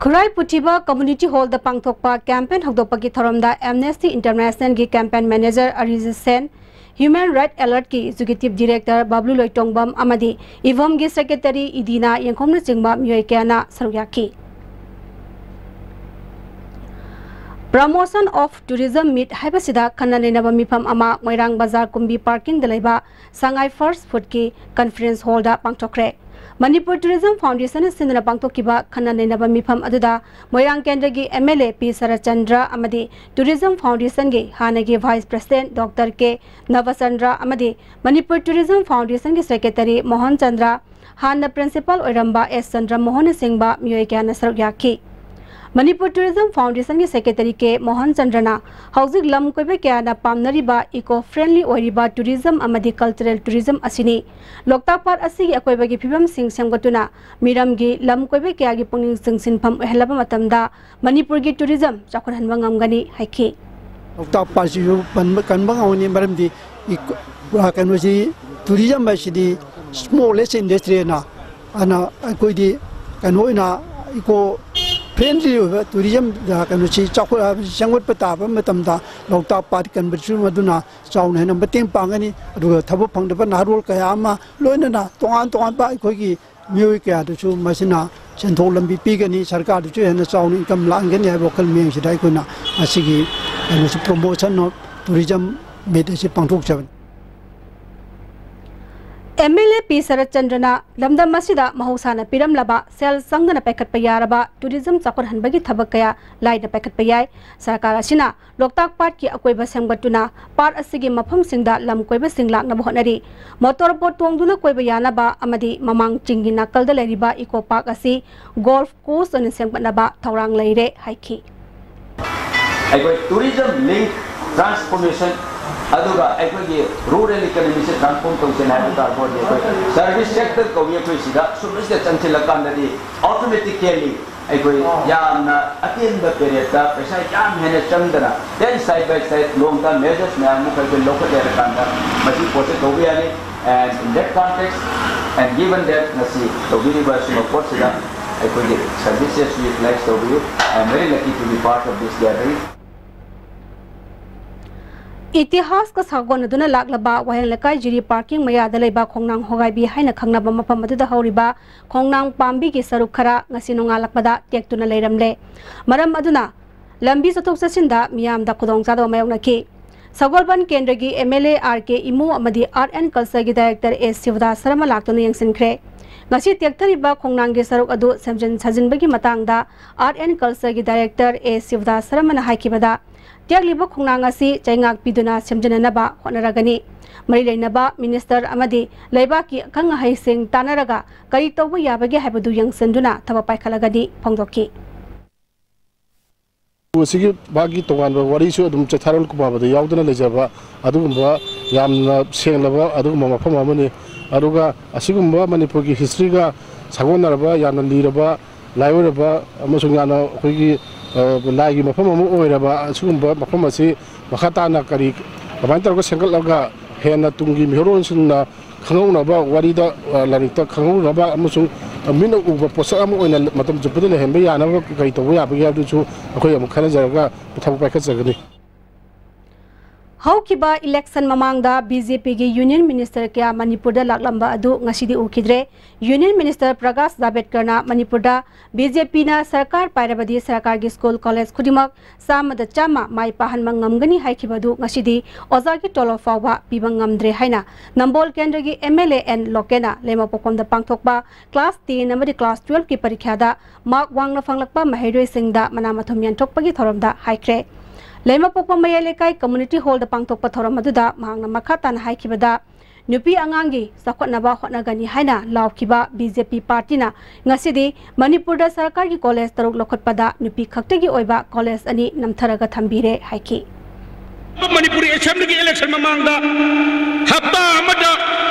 ꯈꯨꯔꯥꯏ ꯄꯨꯊꯤꯕ ꯀꯝꯃ꯭ꯌꯨꯅꯤꯇꯤ ꯍꯣꯜꯗ ꯄꯥꯡꯊꯣꯛꯄ ꯀꯦꯝꯄꯦꯟ ꯍꯧꯗꯣꯛꯄꯒꯤ ꯊꯧꯔꯝꯗ ꯑꯦꯝꯅꯦꯁꯇꯤ ꯏꯟꯇꯔꯅꯦꯁꯅꯦꯜꯒꯤ ꯀꯦꯝꯄꯦꯟ ꯃꯦꯅꯦꯖꯔ ꯑꯔꯤꯖꯤꯠ ꯁꯦꯟ, ꯍ꯭ꯌꯨꯃꯦꯟ ꯔꯥꯏꯠ ꯑꯦꯂꯔꯠꯀꯤ ꯑꯦꯛꯖꯤꯀ꯭ꯌꯨꯇꯤꯚ ꯗꯤꯔꯦꯛꯇꯔ ꯕꯕ꯭ꯂꯨ ꯂꯣꯏꯇꯣꯡꯕꯝ ꯑꯃꯗꯤ ꯏꯚꯝꯒꯤ ꯁꯦꯀ꯭ꯔꯦꯇꯔꯤ ꯏꯗꯤꯅꯥ ꯌꯦꯡꯈꯣꯝꯅꯆꯤꯡꯕ ꯃꯤꯑꯣꯏ ꯀꯌꯥꯅ ꯁꯔꯨꯛ ꯌꯥꯈꯤ꯫ Promotion of Tourism Meet ꯍꯥꯏꯕꯁꯤꯗ ꯈꯟꯅ ꯅꯩꯅꯕ ꯃꯤꯐꯝ ꯑꯃ ꯃꯣꯏꯔꯥꯡ ꯕꯖꯥꯔ ꯀꯨꯝꯕꯤ ꯄꯥꯔꯀꯤꯡꯗ ꯂꯩꯕ ꯁꯉꯥꯏ ꯐꯥꯁꯠ ꯐꯨꯗꯀꯤ ꯀꯟꯐꯔꯦꯟꯁ ꯍꯣꯜꯗ ꯄꯥꯡꯊꯣꯛꯈ꯭ꯔꯦ꯫ ꯃꯅꯤꯄꯨꯔ ꯇꯨꯔꯤꯖꯝ ꯐꯥꯎꯟꯗꯦꯁꯟꯅ ꯁꯤꯟꯗꯨꯅ ꯄꯥꯡꯊꯣꯛꯈꯤꯕ ꯈꯟꯅ ꯅꯩꯅꯕ ꯃꯤꯐꯝ ꯑꯗꯨꯗ ꯃꯣꯏꯔꯥꯡ ꯀꯦꯟꯗ꯭ꯔꯒꯤ ꯑꯦꯝ ꯑꯦꯜ ꯑꯦ ꯄꯤ ꯁꯔꯠꯆꯟꯗ꯭ꯔ ꯑꯃꯗꯤ ꯇꯨꯔꯤꯖꯝ ꯐꯥꯎꯟꯗꯦꯁꯟꯒꯤ ꯍꯥꯟꯅꯒꯤ ꯚꯥꯏꯁ ꯄ꯭ꯔꯁꯤꯗꯦꯟꯠ ꯗꯣꯛꯇꯔ ꯀꯦ ꯅꯕꯆꯟꯗ꯭ꯔ ꯑꯃꯗꯤ ꯃꯅꯤꯄꯨꯔ ꯇꯨꯔꯤꯖꯝ ꯐꯥꯎꯟꯗꯦꯁꯟꯒꯤ ꯁꯦꯀ꯭ꯔꯦꯇꯔꯤ ꯃꯣꯍꯟ ꯆꯟꯗ꯭ꯔ, ꯍꯥꯟꯅ ꯄ꯭ꯔꯤꯟꯁꯤꯄꯥꯜ ꯑꯣꯏꯔꯝꯕ ꯑꯦꯁ ꯆꯟꯗ꯭ꯔ ꯃꯣꯍꯟꯅꯆꯤꯡꯕ ꯃꯤꯑꯣꯏ ꯀꯌꯥꯅ ꯁꯔꯨꯛ ꯌꯥꯈꯤ꯫ ꯃꯅꯤꯄꯨꯔ ꯇꯨꯔꯤꯖꯝ ꯐꯥꯎꯟꯗꯦꯁꯟꯒꯤ ꯁꯦꯀ꯭ꯔꯦꯇꯔꯤ ꯀꯦ ꯃꯣꯍꯟ ꯆꯟꯗ꯭ꯔꯅ ꯍꯧꯖꯤꯛ ꯂꯝ ꯀꯣꯏꯕ ꯀꯌꯥꯅ ꯄꯥꯝꯅꯔꯤꯕ ꯏꯀꯣ ꯐ꯭ꯔꯦꯟꯂꯤ ꯑꯣꯏꯔꯤꯕ ꯇꯨꯔꯤꯖꯝ ꯑꯃꯗꯤ ꯀꯜꯆꯔꯦꯜ ꯇꯨꯔꯤꯖꯝ ꯑꯁꯤꯅꯤ꯫ ꯂꯣꯛꯇꯥꯛ ꯄꯥꯠ ꯑꯁꯤꯒꯤ ꯑꯀꯣꯏꯕꯒꯤ ꯐꯤꯕꯝꯁꯤꯡ ꯁꯦꯝꯒꯠꯇꯨꯅ ꯃꯤꯔꯝꯒꯤ ꯂꯝ ꯀꯣꯏꯕ ꯀꯌꯥꯒꯤ ꯄꯨꯛꯅꯤꯡ ꯆꯤꯡꯁꯤꯟꯐꯝ ꯑꯣꯏꯍꯜꯂꯕ ꯃꯇꯝꯗ ꯃꯅꯤꯄꯨꯔꯒꯤ ꯇꯨꯔꯤꯖꯝ ꯆꯥꯎꯈꯠꯍꯟꯕ ꯉꯝꯒꯅꯤ ꯍꯥꯏꯈꯤ꯫ ꯂꯣꯛꯇꯥꯛ ꯄꯥꯠꯁꯤꯁꯨ ꯄꯟꯕ, ꯀꯟꯕ ꯉꯝꯒꯅꯤ, ꯃꯔꯝꯗꯤ ꯏꯀꯣ-, ꯄꯨꯔꯥ ꯀꯩꯅꯣꯁꯤ, ꯇꯨꯔꯤꯖꯝ ꯍꯥꯏꯁꯤꯗꯤ ꯁ꯭ꯃꯣꯂꯦꯁ ꯏꯟꯗꯁꯇ꯭ꯔꯤꯅ, ꯑꯗꯨꯅ ꯑꯩꯈꯣꯏꯗꯤ ꯀꯩꯅꯣ ꯑꯣꯏꯅ ꯏꯀꯣ ꯐ꯭ꯔꯦꯟꯂꯤ ꯑꯣꯏꯕ ꯇꯨꯔꯤꯖꯝ ꯀꯩꯅꯣꯁꯤ ꯆꯥꯎꯈꯠ-, ꯁꯦꯝꯒꯠꯄ ꯇꯥꯕ ꯃꯇꯝꯗ ꯂꯣꯛꯇꯥꯛ ꯄꯥꯠ ꯀꯟꯕꯁꯨ ꯃꯗꯨꯅ ꯆꯥꯎꯅ ꯍꯦꯟꯅ ꯃꯇꯦꯡ ꯄꯥꯡꯒꯅꯤ꯫ ꯑꯗꯨꯒ ꯊꯕꯛ ꯐꯪꯗꯕ ꯅꯍꯥꯔꯣꯜ ꯀꯌꯥ ꯑꯃ, ꯂꯣꯏꯅꯅ ꯇꯣꯉꯥꯟ ꯇꯣꯉꯥꯟꯕ ꯑꯩꯈꯣꯏꯒꯤ ꯃꯤꯑꯣꯏ ꯀꯌꯥꯗꯁꯨ ꯃꯁꯤꯅ ꯁꯦꯟꯊꯣꯛ ꯂꯝꯕꯤ ꯄꯤꯒꯅꯤ, ꯁꯔꯀꯥꯔꯗꯁꯨ ꯍꯦꯟꯅ ꯆꯥꯎꯅ ꯏꯟꯀꯝ ꯂꯥꯛꯍꯟꯒꯅꯤ ꯍꯥꯏꯕ ꯋꯥꯈꯜ ꯃꯤꯠꯌꯦꯡꯁꯤꯗ ꯑꯩꯈꯣꯏꯅ ꯉꯁꯤꯒꯤ ꯀꯩꯅꯣꯁꯤ, Promotion of Tourism Meet ꯑꯁꯤ ꯄꯥꯡꯊꯣꯛꯆꯕꯅꯤ꯫ ꯑꯦꯝ ꯑꯦꯜ ꯑꯦ ꯄꯤ ꯁꯔꯠꯆꯟꯗ꯭ꯔꯅ ꯂꯝꯗꯝ ꯑꯁꯤꯗ ꯃꯍꯧꯁꯥꯅ ꯄꯤꯔꯝꯂꯕ ꯁꯦꯜ ꯆꯪꯗꯅ ꯄꯥꯏꯈꯠꯄ ꯌꯥꯔꯕ ꯇꯨꯔꯤꯖꯝ ꯆꯥꯎꯈꯠꯍꯟꯕꯒꯤ ꯊꯕꯛ ꯀꯌꯥ ꯂꯥꯏꯅ ꯄꯥꯏꯈꯠꯄ ꯌꯥꯏ꯫ ꯁꯔꯀꯥꯔ ꯑꯁꯤꯅ ꯂꯣꯛꯇꯥꯛ ꯄꯥꯠꯀꯤ ꯑꯀꯣꯏꯕ ꯁꯦꯝꯒꯠꯇꯨꯅ ꯄꯥꯠ ꯑꯁꯤꯒꯤ ꯃꯐꯝꯁꯤꯡꯗ ꯂꯝ ꯀꯣꯏꯕꯁꯤꯡ ꯂꯥꯛꯅꯕ ꯍꯣꯠꯅꯔꯤ꯫ ꯃꯣꯇꯣꯔ ꯕꯣꯠ ꯇꯣꯡꯗꯨꯅ ꯀꯣꯏꯕ ꯌꯥꯅꯕ ꯑꯃꯗꯤ ꯃꯃꯥꯡ ꯆꯤꯡꯒꯤ ꯅꯥꯀꯜꯗ ꯂꯩꯔꯤꯕ ꯏꯀꯣ ꯄꯥꯔꯛ ꯑꯁꯤ ꯒꯣꯜꯐ ꯀꯣꯔꯁ ꯑꯣꯏꯅ ꯁꯦꯝꯒꯠꯅꯕ ꯊꯧꯔꯥꯡ ꯂꯩꯔꯦ ꯍꯥꯏꯈꯤ꯫ ꯑꯩꯈꯣꯏ ꯇꯨꯔꯤꯖꯝ ꯂꯤꯡ ꯇ꯭ꯔꯥꯟꯁꯐꯣꯔꯃꯦꯁꯟ, ꯑꯗꯨꯒ ꯑꯩꯈꯣꯏꯒꯤ ꯔꯨꯔꯦꯜ ꯏꯀꯣꯅꯣꯃꯤꯁꯦ ꯇ꯭ꯔꯥꯟꯁꯐꯣꯔꯝ ꯇꯧꯁꯦꯅ ꯍꯥꯏꯕ ꯇꯥꯔꯒꯗꯤ, ꯑꯩꯈꯣꯏ ꯁꯔꯚꯤꯁ ꯁꯦꯛꯇꯔ ꯀꯧꯏ, ꯑꯩꯈꯣꯏ ꯁꯤꯗ ꯁꯨꯝꯕꯁꯤꯗ ꯆꯪꯁꯤꯜꯂꯀꯥꯟꯗꯗꯤ ꯑꯣꯇꯣꯃꯦꯇꯤꯀꯦꯜꯂꯤ ꯑꯩꯈꯣꯏ ꯌꯥꯝꯅ ꯑꯇꯦꯟꯕ ꯄꯦꯔꯦꯠꯇ ꯄꯩꯁꯥ ꯌꯥꯝ ꯍꯦꯟꯅ ꯆꯪꯗꯅ, then side by side long term measures ꯃꯌꯥꯝ ꯑꯃ ꯑꯩꯈꯣꯏ ꯂꯧꯈꯠꯂꯦ ꯍꯥꯏꯔꯀꯥꯟꯗ ꯃꯁꯤ ꯄꯣꯠꯁꯦ ꯇꯧꯕ ꯌꯥꯅꯤ꯫ And in that context, and given that ꯉꯁꯤ ꯇꯧꯕꯤꯔꯤꯕ ꯑꯁꯤꯒꯨꯝꯕ ꯄꯣꯠꯁꯤꯗ ꯑꯩꯈꯣꯏꯒꯤ services utilize ꯇꯧꯕꯤꯌꯨ꯫ I am very lucky to be part of this gathering. ꯏꯇꯤꯍꯥꯁꯀ ꯁꯥꯒꯣꯟꯅꯗꯨꯅ ꯂꯥꯛꯂꯕ ꯋꯥꯍꯦꯡ ꯂꯩꯀꯥꯏ ꯖꯤꯔꯤ ꯄꯥꯔꯀꯤꯡ ꯃꯌꯥꯗ ꯂꯩꯕ ꯈꯣꯡꯅꯥꯡ ꯍꯣꯒꯥꯏꯕꯤ ꯍꯥꯏꯅ ꯈꯪꯅꯕ ꯃꯐꯝ ꯑꯗꯨꯗ ꯍꯧꯔꯤꯕ ꯈꯣꯡꯅꯥꯡ ꯄꯥꯝꯕꯤꯒꯤ ꯁꯔꯨꯛ ꯈꯔ ꯉꯁꯤ ꯅꯣꯡꯉꯥꯜꯂꯛꯄꯗ ꯇꯦꯛꯇꯨꯅ ꯂꯩꯔꯝꯂꯦ꯫ ꯃꯔꯝ ꯑꯗꯨꯅ ꯂꯝꯕꯤ ꯆꯠꯊꯣꯛ ꯆꯠꯁꯤꯟꯗ ꯃꯤꯌꯥꯝꯗ ꯈꯨꯗꯣꯡꯆꯥꯗꯕ ꯃꯥꯌꯣꯛꯅꯈꯤ꯫ ꯁꯒꯣꯜꯕꯟ ꯀꯦꯟꯗ꯭ꯔꯒꯤ ꯑꯦꯝ ꯑꯦꯜ ꯑꯦ ꯑꯥꯔ ꯀꯦ ꯏꯃꯨ ꯑꯃꯗꯤ Art and Cultureꯒꯤ director ꯑꯦ ꯁꯤꯕꯗꯥꯁ ꯁꯔꯃ ꯂꯥꯛꯇꯨꯅ ꯌꯦꯡꯁꯤꯟꯈ꯭ꯔꯦ꯫ ꯉꯁꯤ ꯇꯦꯛꯊꯔꯤꯕ ꯈꯣꯡꯅꯥꯡꯒꯤ ꯁꯔꯨꯛ ꯑꯗꯨ ꯁꯦꯝꯖꯤꯟ ꯁꯥꯖꯤꯟꯕꯒꯤ ꯃꯇꯥꯡꯗ Art and Cultureꯒꯤ director ꯑꯦ ꯁꯤꯕꯗꯥꯁ ꯁꯔꯃꯅ ꯍꯥꯏꯈꯤꯕꯗ, ꯇꯦꯛꯂꯤꯕ ꯈꯣꯡꯅꯥꯡ ꯑꯁꯤ ꯆꯩꯉꯥꯛ ꯄꯤꯗꯨꯅ ꯁꯦꯝꯖꯤꯟꯅꯅꯕ ꯍꯣꯠꯅꯔꯒꯅꯤ꯫ ꯃꯔꯤ ꯂꯩꯅꯕ ꯃꯤꯅꯤꯁꯇꯔ ꯑꯃꯗꯤ ꯂꯩꯕꯥꯛꯀꯤ ꯑꯈꯪ ꯑꯍꯩꯁꯤꯡ ꯇꯥꯟꯅꯔꯒ ꯀꯔꯤ ꯇꯧꯕ ꯌꯥꯕꯒꯦ ꯍꯥꯏꯕꯗꯨ ꯌꯦꯡꯁꯤꯟꯗꯨꯅ ꯊꯕꯛ ꯄꯥꯏꯈꯠꯂꯒꯅꯤ ꯐꯣꯡꯗꯣꯛꯈꯤ꯫ ꯑꯁꯤꯒꯤ ꯃꯥꯒꯤ ꯇꯣꯉꯥꯟꯕ ꯋꯥꯔꯤꯁꯨ ꯑꯗꯨꯝ ꯆꯩꯊꯥꯔꯣꯜ ꯀꯨꯃꯥꯕꯗ ꯌꯥꯎꯗꯅ ꯂꯩꯖꯕ ꯑꯗꯨꯒꯨꯝꯕ ꯌꯥꯝꯅ ꯁꯦꯡꯂꯕ ꯑꯗꯨꯒꯨꯝꯕ ꯃꯐꯝ ꯑꯃꯅꯤ꯫ ꯑꯗꯨꯒ ꯑꯁꯤꯒꯨꯝꯕ ꯃꯅꯤꯄꯨꯔꯒꯤ ꯍꯤꯁꯇ꯭ꯔꯤꯒ ꯁꯥꯒꯣꯟꯅꯔꯕ, ꯌꯥꯝꯅ ꯂꯤꯔꯕ, ꯂꯥꯏꯑꯣꯏꯔꯕ ꯑꯃꯁꯨꯡ ꯌꯥꯝꯅ ꯑꯩꯈꯣꯏꯒꯤ, ꯑ, ꯂꯥꯏꯒꯤ ꯃꯐꯝ ꯑꯃ ꯑꯣꯏꯔꯕ ꯑꯁꯤꯒꯨꯝꯕ ꯃꯐꯝ ꯑꯁꯤ ꯃꯈꯥ ꯇꯥꯅ ꯀꯔꯤ, ꯀꯃꯥꯏꯅ ꯇꯧꯔꯒ ꯁꯦꯝꯒꯠꯂꯒ ꯍꯦꯟꯅ ꯇꯨꯡꯒꯤ ꯃꯤꯍꯧꯔꯣꯟꯁꯤꯡꯅ ꯈꯪꯍꯧꯅꯕ, ꯋꯥꯔꯤꯗ, ꯑ, ꯂꯥꯏꯔꯤꯛꯇ ꯈꯪꯍꯧꯅꯕ ꯑꯃꯁꯨꯡ ꯃꯤꯠꯅ ꯎꯕ ꯄꯣꯠꯁꯛ ꯑꯃ ꯑꯣꯏꯅ ꯃꯇꯝ ꯆꯨꯞꯄꯗ ꯂꯩꯍꯟꯕ ꯌꯥꯅꯕ ꯀꯔꯤ ꯇꯧꯕ ꯌꯥꯕꯒꯦ ꯍꯥꯏꯕꯗꯨꯁꯨ ꯑꯩꯈꯣꯏ ꯑꯃꯨꯛ ꯈꯟꯅꯖꯔꯒ ꯊꯕꯛ ꯄꯥꯏꯈꯠꯆꯒꯅꯤ꯫ ꯍꯧꯈꯤꯕ election ꯃꯃꯥꯡꯗ BJPꯒꯤ union minister ꯀꯌꯥ ꯃꯅꯤꯄꯨꯔꯗ ꯂꯥꯛꯂꯝꯕ ꯑꯗꯨ ꯉꯁꯤꯗꯤ ꯎꯈꯤꯗ꯭ꯔꯦ꯫ Union minister ꯄ꯭ꯔꯀꯥꯁ ꯖꯥꯕꯦꯗꯀꯔꯅ ꯃꯅꯤꯄꯨꯔꯗ BJPꯅ ꯁꯔꯀꯥꯔ ꯄꯥꯏꯔꯕꯗꯤ ꯁꯔꯀꯥꯔꯒꯤ school, college ꯈꯨꯗꯤꯡꯃꯛ ꯆꯥꯝꯃꯗ ꯆꯥꯝꯃ ꯃꯥꯏ ꯄꯥꯍꯟꯕ ꯉꯝꯒꯅꯤ ꯍꯥꯏꯈꯤꯕ ꯑꯗꯨ ꯉꯁꯤꯗꯤ ꯑꯣꯖꯥꯒꯤ ꯇꯣꯂꯣꯞ ꯐꯥꯎꯕ ꯄꯤꯕ ꯉꯝꯗ꯭ꯔꯦ ꯍꯥꯏꯅ ꯅꯝꯕꯣꯜ ꯀꯦꯟꯗ꯭ꯔꯒꯤ MLA ꯑꯦꯟ ꯂꯣꯀꯦꯟꯅ ꯂꯩꯃꯄꯣꯛꯐꯝꯗ ꯄꯥꯡꯊꯣꯛꯄ class ten ꯑꯃꯗꯤ class twelveꯀꯤ ꯄꯔꯤꯈ꯭ꯌꯥꯗ mark ꯋꯥꯡꯅ ꯐꯪꯂꯛꯄ ꯃꯍꯩꯔꯣꯏꯁꯤꯡꯗ ꯃꯅꯥ ꯃꯊꯨꯝ ꯌꯦꯟꯊꯣꯛꯄꯒꯤ ꯊꯧꯔꯝꯗ ꯍꯥꯏꯈ꯭ꯔꯦ꯫ ꯂꯩꯃꯄꯣꯛꯄꯝ ꯃꯌꯥꯏ ꯂꯩꯀꯥꯏ community hallꯗ ꯄꯥꯡꯊꯣꯛꯄ ꯊꯧꯔꯝ ꯑꯗꯨꯗ ꯃꯍꯥꯛꯅ ꯃꯈꯥ ꯇꯥꯅ ꯍꯥꯏꯈꯤꯕꯗ, ꯅꯨꯄꯤ ꯑꯉꯥꯡꯒꯤ ꯆꯥꯎꯈꯠꯅꯕ ꯍꯣꯠꯅꯒꯅꯤ ꯍꯥꯏꯅ ꯂꯥꯎꯈꯤꯕ BJP partyꯅ ꯉꯁꯤꯗꯤ ꯃꯅꯤꯄꯨꯔꯗ ꯁꯔꯀꯥꯔꯒꯤ college ꯇꯔꯨꯛ ꯂꯧꯈꯠꯄꯗ ꯅꯨꯄꯤ ꯈꯛꯇꯒꯤ ꯑꯣꯏꯕ college ꯑꯅꯤ ꯅꯝꯊꯔꯒ ꯊꯝꯕꯤꯔꯦ ꯍꯥꯏꯈꯤ꯫ ꯃꯅꯤꯄꯨꯔꯤ assemblyꯒꯤ election ꯃꯃꯥꯡꯗ ꯍꯞꯇꯥ ꯑꯃꯗ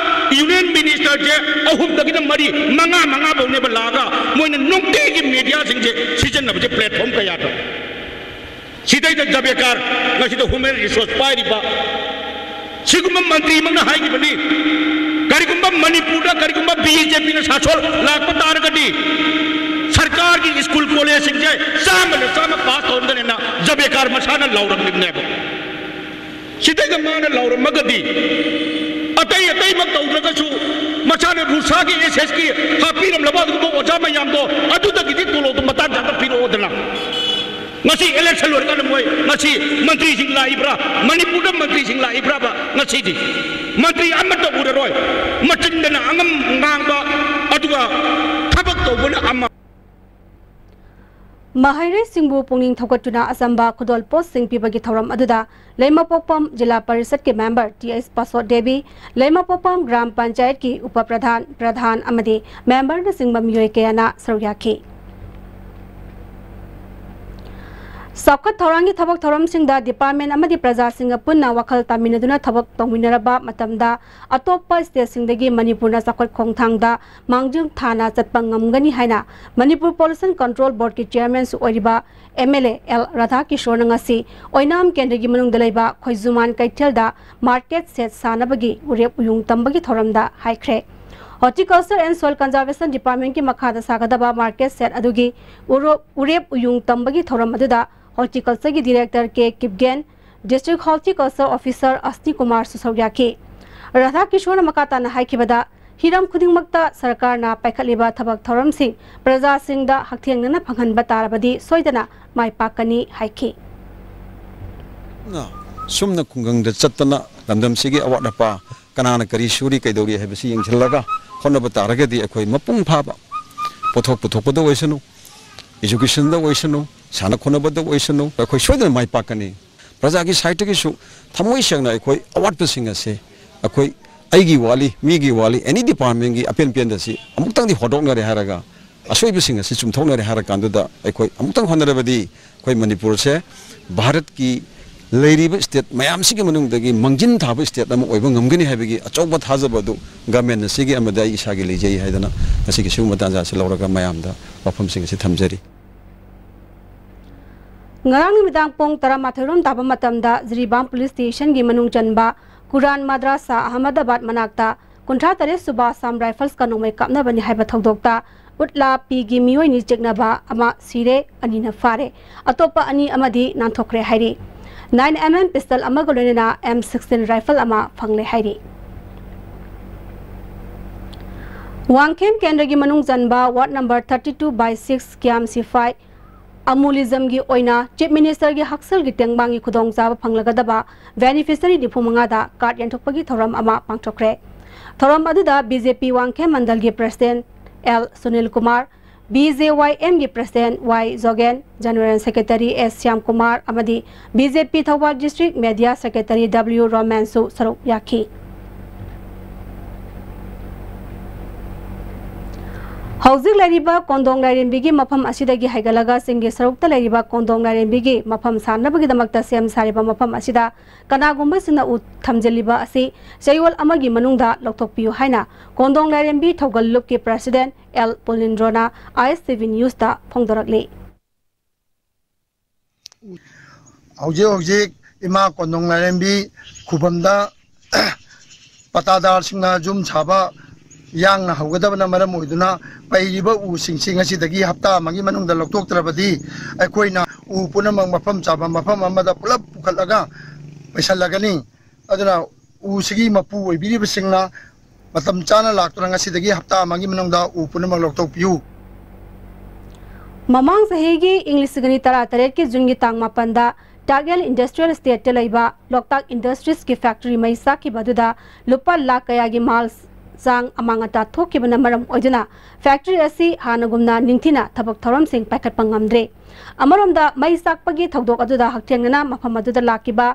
ꯌꯨꯅꯤꯌꯟ ꯃꯤꯅꯤꯁꯇꯔꯁꯦ ꯑꯍꯨꯝꯗꯒꯤꯅ ꯃꯔꯤ, ꯃꯉꯥ, ꯃꯉꯥ ꯐꯥꯎꯅꯦꯕ ꯂꯥꯛꯑꯒ ꯃꯣꯏꯅ ꯅꯨꯡꯇꯤꯒꯤ ꯃꯦꯗꯤꯌꯥꯁꯤꯡꯁꯦ ꯁꯤꯖꯤꯟꯅꯕꯁꯦ ꯄ꯭ꯂꯦꯠꯐꯣꯝ ꯀꯌꯥꯗ꯫ ꯁꯤꯗꯩꯗ ꯖꯕꯦꯀꯥꯔ, ꯉꯁꯤꯗ ꯍ꯭ꯌꯨꯃꯦꯟ ꯔꯤꯁꯣꯔꯁ ꯄꯥꯏꯔꯤꯕ ꯁꯤꯒꯨꯝꯕ ꯃꯟꯇ꯭ꯔꯤꯃꯛꯅ ꯍꯥꯏꯈꯤꯕꯅꯤ, ꯀꯔꯤꯒꯨꯝꯕ ꯃꯅꯤꯄꯨꯔꯗ ꯀꯔꯤꯒꯨꯝꯕ ꯕꯤ ꯖꯦ ꯄꯤꯅ ꯁꯥꯁꯣꯟ ꯂꯥꯛꯄ ꯇꯥꯔꯒꯗꯤ ꯁꯔꯀꯥꯔꯒꯤ ꯁ꯭ꯀꯨꯜ ꯀꯣꯂꯦꯖꯁꯤꯡꯁꯦ ꯆꯥꯝꯃꯗ ꯆꯥꯝꯃ ꯄꯥꯁ ꯇꯧꯔꯝꯒꯅꯤꯅ ꯖꯕꯦꯀꯥꯔ ꯃꯁꯥꯅ ꯂꯥꯎꯔꯝꯂꯤꯕꯅꯦꯕ꯫ ꯁꯤꯗꯩꯗ ꯃꯥꯅ ꯂꯥꯎꯔꯝꯃꯒꯗꯤ ꯑꯇꯩ ꯑꯇꯩꯃꯛ ꯇꯧꯗ꯭ꯔꯒꯁꯨ ꯃꯁꯥꯅ ꯔꯨꯁꯥꯒꯤ ꯑꯦꯁ ꯑꯦꯁ ꯀꯤ ꯍꯥꯞꯄꯤꯔꯝꯂꯕ ꯑꯗꯨꯒꯨꯝꯕ ꯑꯣꯖꯥ ꯃꯌꯥꯝꯗꯣ ꯑꯗꯨꯗꯒꯤꯗꯤ ꯇꯣꯂꯣꯞꯇꯣ ꯃꯇꯥꯡ ꯆꯥꯅ ꯄꯤꯔꯛꯑꯣꯗꯅ꯫ ꯉꯁꯤ ꯏꯂꯦꯛꯁꯟ ꯂꯣꯏꯔꯀꯥꯟꯗ ꯃꯣꯏ ꯉꯁꯤ ꯃꯟꯇ꯭ꯔꯤꯁꯤꯡ ꯂꯥꯛꯏꯕ꯭ꯔꯥ? ꯃꯅꯤꯄꯨꯔꯗ ꯃꯟꯇ꯭ꯔꯤꯁꯤꯡ ꯂꯥꯛꯏꯕ꯭ꯔꯥꯕ ꯉꯁꯤꯗꯤ? ꯃꯟꯇ꯭ꯔꯤ ꯑꯃꯠꯇ ꯎꯔꯔꯣꯏ꯫ ꯃꯆꯤꯟꯗꯅ ꯑꯉꯝ ꯉꯥꯡꯕ, ꯑꯗꯨꯒ ꯊꯕꯛ ꯇꯧꯕꯅ ꯑꯃ꯫ ꯃꯍꯩꯔꯣꯏꯁꯤꯡꯕꯨ ꯄꯨꯛꯅꯤꯡ ꯊꯧꯒꯠꯇꯨꯅ ꯑꯆꯝꯕ ꯈꯨꯗꯣꯜꯄꯣꯠꯁꯤꯡ ꯄꯤꯕꯒꯤ ꯊꯧꯔꯝ ꯑꯗꯨꯗ ꯂꯩꯃꯄꯣꯛꯄꯝ ꯖꯤꯂꯥ ꯄꯔꯤꯁꯠꯀꯤ ꯃꯦꯝꯕꯔ ꯇꯤ ꯑꯦꯁ ꯄꯥꯁꯣꯠ ꯗꯦꯕꯤ, ꯂꯩꯃꯄꯣꯛꯄꯝ ꯒ꯭ꯔꯥꯝ ꯄꯟꯆꯥꯌꯠꯀꯤ ꯎꯄ ꯄ꯭ꯔꯙꯥꯟ, ꯄ꯭ꯔꯙꯥꯟ ꯑꯃꯗꯤ ꯃꯦꯝꯕꯔꯅꯆꯤꯡꯕ ꯃꯤꯑꯣꯏ ꯀꯌꯥꯅ ꯁꯔꯨꯛ ꯌꯥꯈꯤ꯫ ꯆꯥꯎꯈꯠ ꯊꯧꯔꯥꯡꯒꯤ ꯊꯕꯛ ꯊꯧꯔꯝꯁꯤꯡꯗ ꯗꯤꯄꯥꯔꯠꯃꯦꯟ ꯑꯃꯗꯤ ꯄ꯭ꯔꯖꯥꯁꯤꯡꯒ ꯄꯨꯟꯅ ꯋꯥꯈꯜ ꯇꯥꯃꯤꯟꯅꯗꯨꯅ ꯊꯕꯛ ꯇꯧꯃꯤꯟꯅꯔꯕ ꯃꯇꯝꯗ ꯑꯇꯣꯞꯄ ꯁ꯭ꯇꯦꯠꯁꯤꯡꯗꯒꯤ ꯃꯅꯤꯄꯨꯔꯅ ꯆꯥꯎꯈꯠ ꯈꯣꯡꯊꯥꯡꯗ ꯃꯥꯡꯖꯤꯜ ꯊꯥꯅ ꯆꯠꯄ ꯉꯝꯒꯅꯤ ꯍꯥꯏꯅ ꯃꯅꯤꯄꯨꯔ ꯄꯣꯂꯨꯁꯟ ꯀꯟꯇ꯭ꯔꯣꯜ ꯕꯣꯔꯗꯀꯤ ꯆꯤꯌꯔꯃꯦꯟꯁꯨ ꯑꯣꯏꯔꯤꯕ ꯑꯦꯝ ꯑꯦꯜ ꯑꯦ ꯑꯦꯜ ꯔꯥꯙꯥꯀꯤꯁꯣꯔꯅ ꯉꯁꯤ ꯑꯣꯏꯅꯥꯝ ꯀꯦꯟꯗ꯭ꯔꯒꯤ ꯃꯅꯨꯡꯗ ꯂꯩꯕ ꯈꯣꯏꯖꯨꯃꯥꯟ ꯀꯩꯊꯦꯜꯗ ꯃꯥꯔꯀꯦꯠ ꯁꯦꯠ ꯁꯥꯅꯕꯒꯤ ꯎꯔꯦꯞ ꯎꯌꯨꯡ ꯇꯝꯕꯒꯤ ꯊꯧꯔꯝꯗ ꯍꯥꯏꯈ꯭ꯔꯦ꯫ Horticulture and Soil Conservation Departmentꯀꯤ ꯃꯈꯥꯗ ꯁꯥꯒꯗꯕ ꯃꯥꯔꯀꯦꯠ ꯁꯦꯠ ꯑꯗꯨꯒꯤ ꯎꯔꯣ-, ꯎꯔꯦꯞ ꯎꯌꯨꯡ ꯇꯝꯕꯒꯤ ꯊꯧꯔꯝ ꯑꯗꯨꯗ Horticultureꯒꯤ ꯗꯤꯔꯦꯛꯇꯔ ꯀꯦ ꯀꯤꯞꯒꯦꯟ, ꯗꯤꯁꯇ꯭ꯔꯤꯛ ꯍꯣꯔꯇꯤꯀꯜꯆꯔ ꯑꯣꯐꯤꯁꯔ ꯑꯁꯅꯤ ꯀꯨꯃꯥꯔꯁꯨ ꯁꯔꯨꯛ ꯌꯥꯈꯤ꯫ ꯔꯥꯙꯥ ꯀꯤꯁꯣꯔꯅ ꯃꯈꯥ ꯇꯥꯅ ꯍꯥꯏꯈꯤꯕꯗ, ꯍꯤꯔꯝ ꯈꯨꯗꯤꯡꯃꯛꯇ ꯁꯔꯀꯥꯔꯅ ꯄꯥꯏꯈꯠꯂꯤꯕ ꯊꯕꯛ ꯊꯧꯔꯝꯁꯤꯡ ꯄ꯭ꯔꯖꯥꯁꯤꯡꯗ ꯍꯛꯊꯦꯡꯅꯅ ꯐꯪꯍꯟꯕ ꯇꯥꯔꯕꯗꯤ ꯁꯣꯏꯗꯅ ꯃꯥꯏ ꯄꯥꯛꯀꯅꯤ ꯍꯥꯏꯈꯤ꯫ ꯅ ꯁꯨꯝꯅ ꯈꯨꯡꯒꯪꯗ ꯆꯠꯇꯅ ꯂꯝꯗꯝꯁꯤꯒꯤ ꯑꯋꯥꯠ ꯑꯄꯥ, ꯀꯅꯥꯅ ꯀꯔꯤ ꯁꯨꯔꯤ, ꯀꯩꯗꯧꯔꯤ ꯍꯥꯏꯕꯁꯤ ꯌꯦꯡꯁꯤꯜꯂꯒ ꯍꯣꯠꯅꯕ ꯇꯥꯔꯒꯗꯤ ꯑꯩꯈꯣꯏ ꯃꯄꯨꯡ ꯐꯥꯕ ꯄꯣꯠꯊꯣꯛ ꯄꯨꯊꯣꯛꯄꯗ ꯑꯣꯏꯁꯅꯨ, educationꯗ ꯑꯣꯏꯁꯅꯨ, ꯁꯥꯟꯅ ꯈꯣꯠꯅꯕꯗ ꯑꯣꯏꯁꯅꯨ, ꯑꯩꯈꯣꯏ ꯁꯣꯏꯗꯅ ꯃꯥꯏ ꯄꯥꯛꯀꯅꯤ꯫ ꯄ꯭ꯔꯖꯥꯒꯤ ꯁꯥꯏꯠꯇꯒꯤꯁꯨ ꯊꯃꯣꯏ ꯁꯦꯡꯅ ꯑꯩꯈꯣꯏ ꯑꯋꯥꯠꯄꯁꯤꯡ ꯑꯁꯦ, ꯑꯩꯈꯣꯏ, ꯑꯩꯒꯤ ꯋꯥꯠꯂꯤ, ꯃꯤꯒꯤ ꯋꯥꯠꯂꯤ, any departmentꯀꯤ ꯑꯄꯦꯟ ꯄꯦꯟꯗꯁꯤ ꯑꯃꯨꯛꯇꯪꯗꯤ ꯍꯣꯗꯣꯛꯅꯔꯦ ꯍꯥꯏꯔꯒ, ꯑꯁꯣꯏꯕꯁꯤꯡ ꯑꯁꯤ ꯆꯨꯝꯊꯣꯛꯅꯔꯦ ꯍꯥꯏꯔ ꯀꯥꯟꯗꯨꯗ ꯑꯩꯈꯣꯏ ꯑꯃꯨꯛꯇꯪ ꯍꯣꯠꯅꯔꯕꯗꯤ ꯑꯩꯈꯣꯏ ꯃꯅꯤꯄꯨꯔꯁꯦ ꯚꯥꯔꯠꯀꯤ ꯂꯩꯔꯤꯕ ꯁ꯭ꯇꯦꯠ ꯃꯌꯥꯝꯁꯤꯒꯤ ꯃꯅꯨꯡꯗꯒꯤ ꯃꯥꯡꯖꯤꯟ ꯊꯥꯕ ꯁ꯭ꯇꯦꯠ ꯑꯃ ꯑꯣꯏꯕ ꯉꯝꯒꯅꯤ ꯍꯥꯏꯕꯒꯤ ꯑꯆꯧꯕ ꯊꯥꯖꯕ ꯑꯗꯨ ꯒꯃꯦꯟꯅ ꯁꯤꯒꯤ ꯑꯃꯗꯤ ꯑꯩ ꯏꯁꯥꯒꯤ ꯂꯩꯖꯩ ꯍꯥꯏꯗꯅ ꯉꯁꯤꯒꯤ ꯁꯤꯒꯨꯝꯕ ꯇꯥꯟꯖꯥ ꯑꯁꯤ ꯂꯧꯔꯒ ꯃꯌꯥꯝꯗ ꯋꯥꯐꯝꯁꯤꯡ ꯑꯁꯤ ꯊꯝꯖꯔꯤ꯫ ꯉꯔꯥꯡ ꯅꯨꯃꯤꯗꯥꯡ ꯄꯨꯡ ꯇꯔꯥꯃꯥꯊꯣꯏ ꯔꯣꯝ ꯇꯥꯕ ꯃꯇꯝꯗ ꯖꯤꯔꯤꯕꯥꯝ ꯄꯨꯂꯤꯁ ꯁ꯭ꯇꯦꯁꯟꯒꯤ ꯃꯅꯨꯡ ꯆꯟꯕ ꯀꯨꯔꯥꯟ ꯃꯗ꯭ꯔꯥꯁꯥ ꯑꯍꯃꯗꯕꯥꯗ ꯃꯅꯥꯛꯇ ꯀꯨꯟꯊ꯭ꯔꯥ ꯇꯔꯦꯠ ꯁꯨꯕ ꯑꯁꯥꯝ ꯔꯥꯏꯐꯜꯁꯀ ꯅꯣꯡꯃꯩ ꯀꯥꯞꯅꯕꯅꯤ ꯍꯥꯏꯕ ꯊꯧꯗꯣꯛꯇ ꯎꯠꯂꯥ ꯄꯤꯒꯤ ꯃꯤꯑꯣꯏꯅꯤ ꯆꯤꯛꯅꯕ ꯑꯃ ꯁꯤꯔꯦ, ꯑꯅꯤꯅ ꯐꯥꯔꯦ, ꯑꯇꯣꯞꯄ ꯑꯅꯤ ꯑꯃꯗꯤ ꯅꯥꯟꯊꯣꯛꯈ꯭ꯔꯦ ꯍꯥꯏꯔꯤ꯫ ꯅꯥꯏꯟ ꯑꯦꯝ ꯑꯦꯝ ꯄꯤꯁꯇꯜ ꯑꯃꯒ ꯂꯣꯏꯅꯅ ꯑꯦꯝ ꯁꯤꯛꯁꯇꯤꯟ ꯔꯥꯏꯐꯜ ꯑꯃ ꯐꯪꯂꯦ ꯍꯥꯏꯔꯤ꯫ ꯋꯥꯡꯈꯦꯝ ꯀꯦꯟꯗ꯭ꯔꯒꯤ ꯃꯅꯨꯡ ꯆꯟꯕ ward number thirty two by six ꯀ꯭ꯌꯥꯝ ꯁꯤꯐꯥꯏ ꯑꯃꯨꯂꯤꯖꯝꯒꯤ ꯑꯣꯏꯅ ꯆꯤꯐ ꯃꯤꯅꯤꯁꯇꯔꯒꯤ ꯍꯛꯁꯦꯜꯒꯤ ꯇꯦꯡꯕꯥꯡꯒꯤ ꯈꯨꯗꯣꯡꯆꯥꯕ ꯐꯪꯂꯒꯗꯕ ꯕꯦꯅꯤꯐꯤꯁꯔꯤ ꯅꯤꯐꯨ ꯃꯉꯥꯗ ꯀꯥꯔꯗ ꯌꯦꯟꯊꯣꯛꯄꯒꯤ ꯊꯧꯔꯝ ꯑꯃ ꯄꯥꯡꯊꯣꯛꯈ꯭ꯔꯦ꯫ ꯊꯧꯔꯝ ꯑꯗꯨꯗ ꯕꯤ ꯖꯦ ꯄꯤ ꯋꯥꯡꯈꯦꯝ ꯃꯟꯗꯜꯒꯤ president L Sunil Kumar, B J Y ꯑꯦꯝꯒꯤ president Y Jogen, general secretary S Shyam Kumar ꯑꯃꯗꯤ B J P Thoubal district media secretary W ꯔꯣꯃꯦꯟꯁꯨ ꯁꯔꯨꯛ ꯌꯥꯈꯤ꯫ ꯍꯧꯖꯤꯛ ꯂꯩꯔꯤꯕ ꯀꯣꯟꯗꯣꯡ ꯂꯥꯏꯔꯦꯝꯕꯤꯒꯤ ꯃꯐꯝ ꯑꯁꯤꯗꯒꯤ ꯍꯥꯏꯒꯠꯂꯒ ꯆꯤꯡꯒꯤ ꯁꯔꯨꯛꯇ ꯂꯩꯔꯤꯕ ꯀꯣꯟꯗꯣꯡ ꯂꯥꯏꯔꯦꯝꯕꯤꯒꯤ ꯃꯐꯝ ꯁꯥꯟꯅꯕꯒꯤꯗꯃꯛꯇ ꯁꯦꯝ ꯁꯥꯔꯤꯕ ꯃꯐꯝ ꯑꯁꯤꯗ ꯀꯅꯥꯒꯨꯝꯕꯁꯤꯡꯅ ꯎ ꯊꯝꯖꯤꯜꯂꯤꯕ ꯑꯁꯤ ꯆꯌꯣꯜ ꯑꯃꯒꯤ ꯃꯅꯨꯡꯗ ꯂꯧꯊꯣꯛꯄꯤꯌꯨ ꯍꯥꯏꯅ ꯀꯣꯟꯗꯣꯡ ꯂꯥꯏꯔꯦꯝꯕꯤ ꯊꯧꯒꯜ ꯂꯨꯞꯀꯤ ꯄ꯭ꯔꯁꯤꯗꯦꯟꯠ ꯑꯦꯜ ꯄꯨꯂꯤꯟꯗ꯭ꯔꯣꯅ ꯑꯥꯏ ꯑꯦꯁ ꯇꯤ ꯚꯤ ꯅ꯭ꯌꯨꯁꯇ ꯐꯣꯡꯗꯣꯔꯛꯂꯤ꯫ ꯍꯧꯖꯤꯛ ꯍꯧꯖꯤꯛ ꯏꯃꯥ ꯀꯣꯟꯗꯣꯡ ꯂꯥꯏꯔꯦꯝꯕꯤ ꯈꯨꯕꯝꯗ ꯄꯇꯥꯗꯥꯔꯁꯤꯡꯅ ꯌꯨꯝ ꯁꯥꯕ ꯌꯥꯡꯅ ꯍꯧꯒꯗꯕꯅ ꯃꯔꯝ ꯑꯣꯏꯗꯨꯅ ꯄꯩꯔꯤꯕ ꯎꯁꯤꯡꯁꯤ ꯉꯁꯤꯗꯒꯤ ꯍꯞꯇꯥ ꯑꯃꯒꯤ ꯃꯅꯨꯡꯗ ꯂꯧꯊꯣꯛꯇ꯭ꯔꯕꯗꯤ ꯑꯩꯈꯣꯏꯅ ꯎ ꯄꯨꯝꯅꯃꯛ ꯃꯐꯝ ꯆꯥꯕ ꯃꯐꯝ ꯑꯃꯗ ꯄꯨꯂꯞ ꯄꯨꯈꯠꯂꯒ ꯄꯩꯁꯜꯂꯒꯅꯤ꯫ ꯑꯗꯨꯅ ꯎꯁꯤꯒꯤ ꯃꯄꯨ ꯑꯣꯏꯕꯤꯔꯤꯕꯁꯤꯡꯅ ꯃꯇꯝ ꯆꯥꯅ ꯂꯥꯛꯇꯨꯅ ꯉꯁꯤꯗꯒꯤ ꯍꯞꯇꯥ ꯑꯃꯒꯤ ꯃꯅꯨꯡꯗ ꯎ ꯄꯨꯝꯅꯃꯛ ꯂꯧꯊꯣꯛꯄꯤꯌꯨ꯫ ꯃꯃꯥꯡ ꯆꯍꯤꯒꯤ ꯏꯪ ꯂꯤꯁꯤꯡ ꯑꯅꯤ ꯇꯔꯥꯇꯔꯦꯠꯀꯤ ꯖꯨꯟꯒꯤ ꯇꯥꯡ ꯃꯥꯄꯟꯗ ꯇꯥꯛꯌꯦꯜ ꯏꯟꯗꯁꯇ꯭ꯔꯤꯌꯦꯜ ꯏꯁꯇꯦꯠꯇ ꯂꯩꯕ ꯂꯣꯛꯇꯥꯛ ꯏꯟꯗꯁꯇ꯭ꯔꯤꯁꯀꯤ ꯐꯦꯛꯇꯔꯤ ꯃꯩ ꯆꯥꯛꯈꯤꯕ ꯑꯗꯨꯗ ꯂꯨꯄꯥ ꯂꯥꯈ ꯀꯌꯥꯒꯤ ꯃꯥꯜ ꯆꯥꯡ ꯑꯃꯥꯡ ꯑꯇꯥ ꯊꯣꯛꯈꯤꯕꯅ ꯃꯔꯝ ꯑꯣꯏꯗꯨꯅ ꯐꯦꯛꯇꯔꯤ ꯑꯁꯤ ꯍꯥꯟꯅꯒꯨꯝꯅ ꯅꯤꯡꯊꯤꯅ ꯊꯕꯛ ꯊꯧꯔꯝꯁꯤꯡ ꯄꯥꯏꯈꯠꯄ ꯉꯝꯗ꯭ꯔꯦ꯫ ꯑꯃꯔꯣꯝꯗ ꯃꯩ ꯆꯥꯛꯄꯒꯤ ꯊꯧꯗꯣꯛ ꯑꯗꯨꯗ ꯍꯛꯊꯦꯡꯅꯅ ꯃꯐꯝ ꯑꯗꯨꯗ ꯂꯥꯛꯈꯤꯕ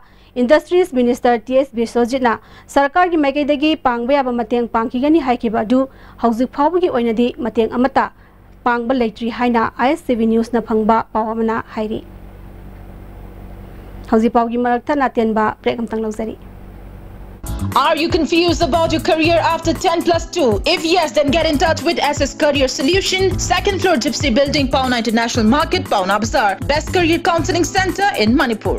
ꯏꯟꯗꯁꯇ꯭ꯔꯤꯁ ꯃꯤꯅꯤꯁꯇꯔ ꯇꯤ ꯑꯦꯁ ꯕꯤꯁ꯭ꯋꯖꯤꯠꯅ ꯁꯔꯀꯥꯔꯒꯤ ꯃꯥꯏꯀꯩꯗꯒꯤ ꯄꯥꯡꯕ ꯌꯥꯕ ꯃꯇꯦꯡ ꯄꯥꯡꯈꯤꯒꯅꯤ ꯍꯥꯏꯈꯤꯕ ꯑꯗꯨ ꯍꯧꯖꯤꯛ ꯐꯥꯎꯕꯒꯤ ꯑꯣꯏꯅꯗꯤ ꯃꯇꯦꯡ ꯑꯃꯠꯇ ꯄꯥꯡꯕ ꯂꯩꯇ꯭ꯔꯤ ꯍꯥꯏꯅ ꯑꯥꯏ ꯑꯦꯁ ꯇꯤ ꯚꯤ ꯅ꯭ꯌꯨꯁꯅ ꯐꯪꯕ ꯄꯥꯎ ꯑꯃꯅ ꯍꯥꯏꯔꯤ꯫ ꯍꯧꯖꯤꯛ ꯄꯥꯎꯒꯤ ꯃꯔꯛ ꯊꯠꯅ ꯑꯇꯦꯟꯕ break ꯑꯃꯇꯪ ꯂꯧꯖꯔꯤ꯫ Are you confused about your career after ten plus two? If yes, then get in touch with S S Career Solution, second floor Gypsy Building, Paona International Market, Paona Bazaar. Best career counseling center in Manipur.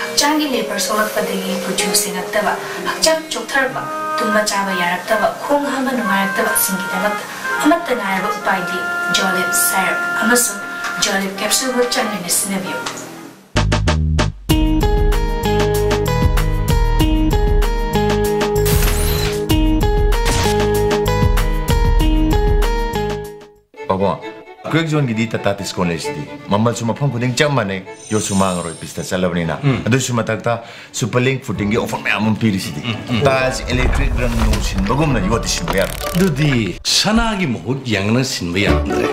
ꯍꯛꯆꯥꯡꯒꯤ labour ꯁꯣꯛꯂꯛꯄꯗꯒꯤ ꯀꯨꯆꯨ ꯁꯦꯡꯉꯛꯇꯕ, ꯍꯛꯆꯥꯡ ꯆꯣꯛꯊꯔꯛꯄ, ꯇꯨꯝꯕ ꯆꯥꯕ ꯌꯥꯔꯛꯇꯕ, ꯈꯣꯡ ꯍꯥꯝꯕ ꯅꯨꯡꯉꯥꯏꯔꯛꯇꯕꯁꯤꯡꯒꯤꯗꯃꯛꯇ ꯑꯃꯠꯇ ꯉꯥꯏꯔꯕ ꯎꯄꯥꯏꯗꯤ ꯖꯣꯂꯤꯞ ꯁꯥꯏꯔꯞ ꯑꯃꯁꯨꯡ ꯖꯣꯂꯤꯞ ꯀꯦꯞꯁꯨꯜꯕꯨ ꯆꯥꯡ ꯅꯥꯏꯅ ꯁꯤꯖꯤꯟꯅꯕꯤꯌꯨ꯫ ꯄꯥꯕꯨꯡ, ꯀ꯭ꯋꯦꯛ ꯖꯣꯟꯒꯤꯗꯤ ꯇꯥꯇꯥ ꯗꯤꯁꯀꯥꯎꯟ ꯂꯩꯁꯤꯗꯤ꯫ ꯃꯃꯜꯁꯨ ꯃꯐꯝ ꯈꯨꯗꯤꯡ ꯆꯞ ꯃꯥꯟꯅꯩ, ꯌꯣꯠꯁꯨ ꯃꯥꯡꯉꯔꯣꯏ, ꯄꯤꯁꯇ ꯆꯠꯂꯕꯅꯤꯅ꯫ ꯑꯗꯨꯁꯨ ꯃꯊꯛꯇ ꯁꯨꯄꯔ ꯂꯤꯡ ꯐꯨꯇꯤꯡꯒꯤ ꯑꯣꯐꯔ ꯃꯌꯥꯝ ꯑꯃ ꯄꯤꯔꯤꯁꯤꯗꯤ꯫ ꯇꯥꯏꯜꯁ, ꯏꯂꯦꯛꯇ꯭ꯔꯤꯛ, ꯔꯪ ꯅꯨꯡ ꯁꯤꯟꯕꯒꯨꯝꯅ ꯌꯣꯠꯇꯤ ꯁꯤꯟꯕ ꯌꯥꯔꯣꯏ꯫ ꯑꯗꯨꯗꯤ ꯁꯅꯥꯒꯤ ꯃꯍꯨꯠ ꯌꯦꯡꯉꯅ ꯁꯤꯟꯕ ꯌꯥꯔꯝꯗ꯭ꯔꯦ꯫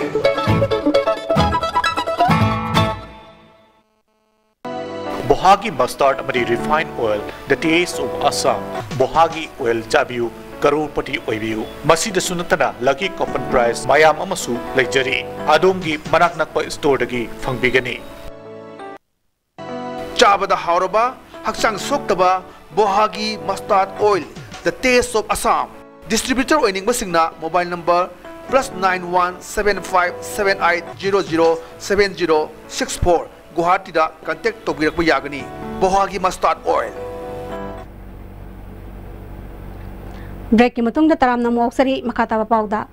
ꯕꯣꯍꯥꯒꯤ ꯃꯁꯇꯥꯔꯗ ꯑꯃꯗꯤ refined oil, The Taste of Assam꯫ ꯕꯣꯍꯥꯒꯤ ꯑꯣꯏꯜ ꯆꯥꯕꯤꯌꯨ, ꯀꯔꯣꯔꯄꯇꯤ ꯑꯣꯏꯕꯤꯌꯨ꯫ ꯃꯁꯤꯗꯁꯨ ꯅꯠꯇꯅ ꯂꯛꯀꯤ ꯀꯣꯄꯟ ꯄ꯭ꯔꯥꯏꯖ ꯃꯌꯥꯝ ꯑꯃꯁꯨ ꯂꯩꯖꯔꯤ꯫ ꯑꯗꯣꯝꯒꯤ ꯃꯅꯥꯛ ꯅꯛꯄ ꯁ꯭ꯇꯣꯔꯗꯒꯤ ꯐꯪꯕꯤꯒꯅꯤ꯫ ꯆꯥꯕꯗ ꯍꯥꯎꯔꯕ, ꯍꯛꯆꯥꯡ ꯁꯣꯛꯇꯕ ꯕꯣꯍꯥꯒꯤ ꯃꯁꯇꯥꯔꯗ oil, The Taste of Assam꯫ Distributor ꯑꯣꯏꯅꯤꯡꯕꯁꯤꯡꯅ mobile number plus nine one seven five seven eight zero zero seven zero six four, ꯒꯨꯋꯥꯍꯥꯇꯤꯗ ꯀꯟꯇꯦꯛ ꯇꯧꯕꯤꯔꯛꯄ ꯌꯥꯒꯅꯤ꯫ ꯕꯣꯍꯥꯒꯤ ꯃꯁꯇꯥꯔꯗ ꯑꯣꯏꯜ꯫ Breakꯀꯤ ꯃꯇꯨꯡꯗ ꯇꯔꯥꯝꯅ ꯑꯃꯨꯛ ꯑꯣꯛꯆꯔꯤ꯫ ꯃꯈꯥ ꯇꯥꯕ ꯄꯥꯎꯗ,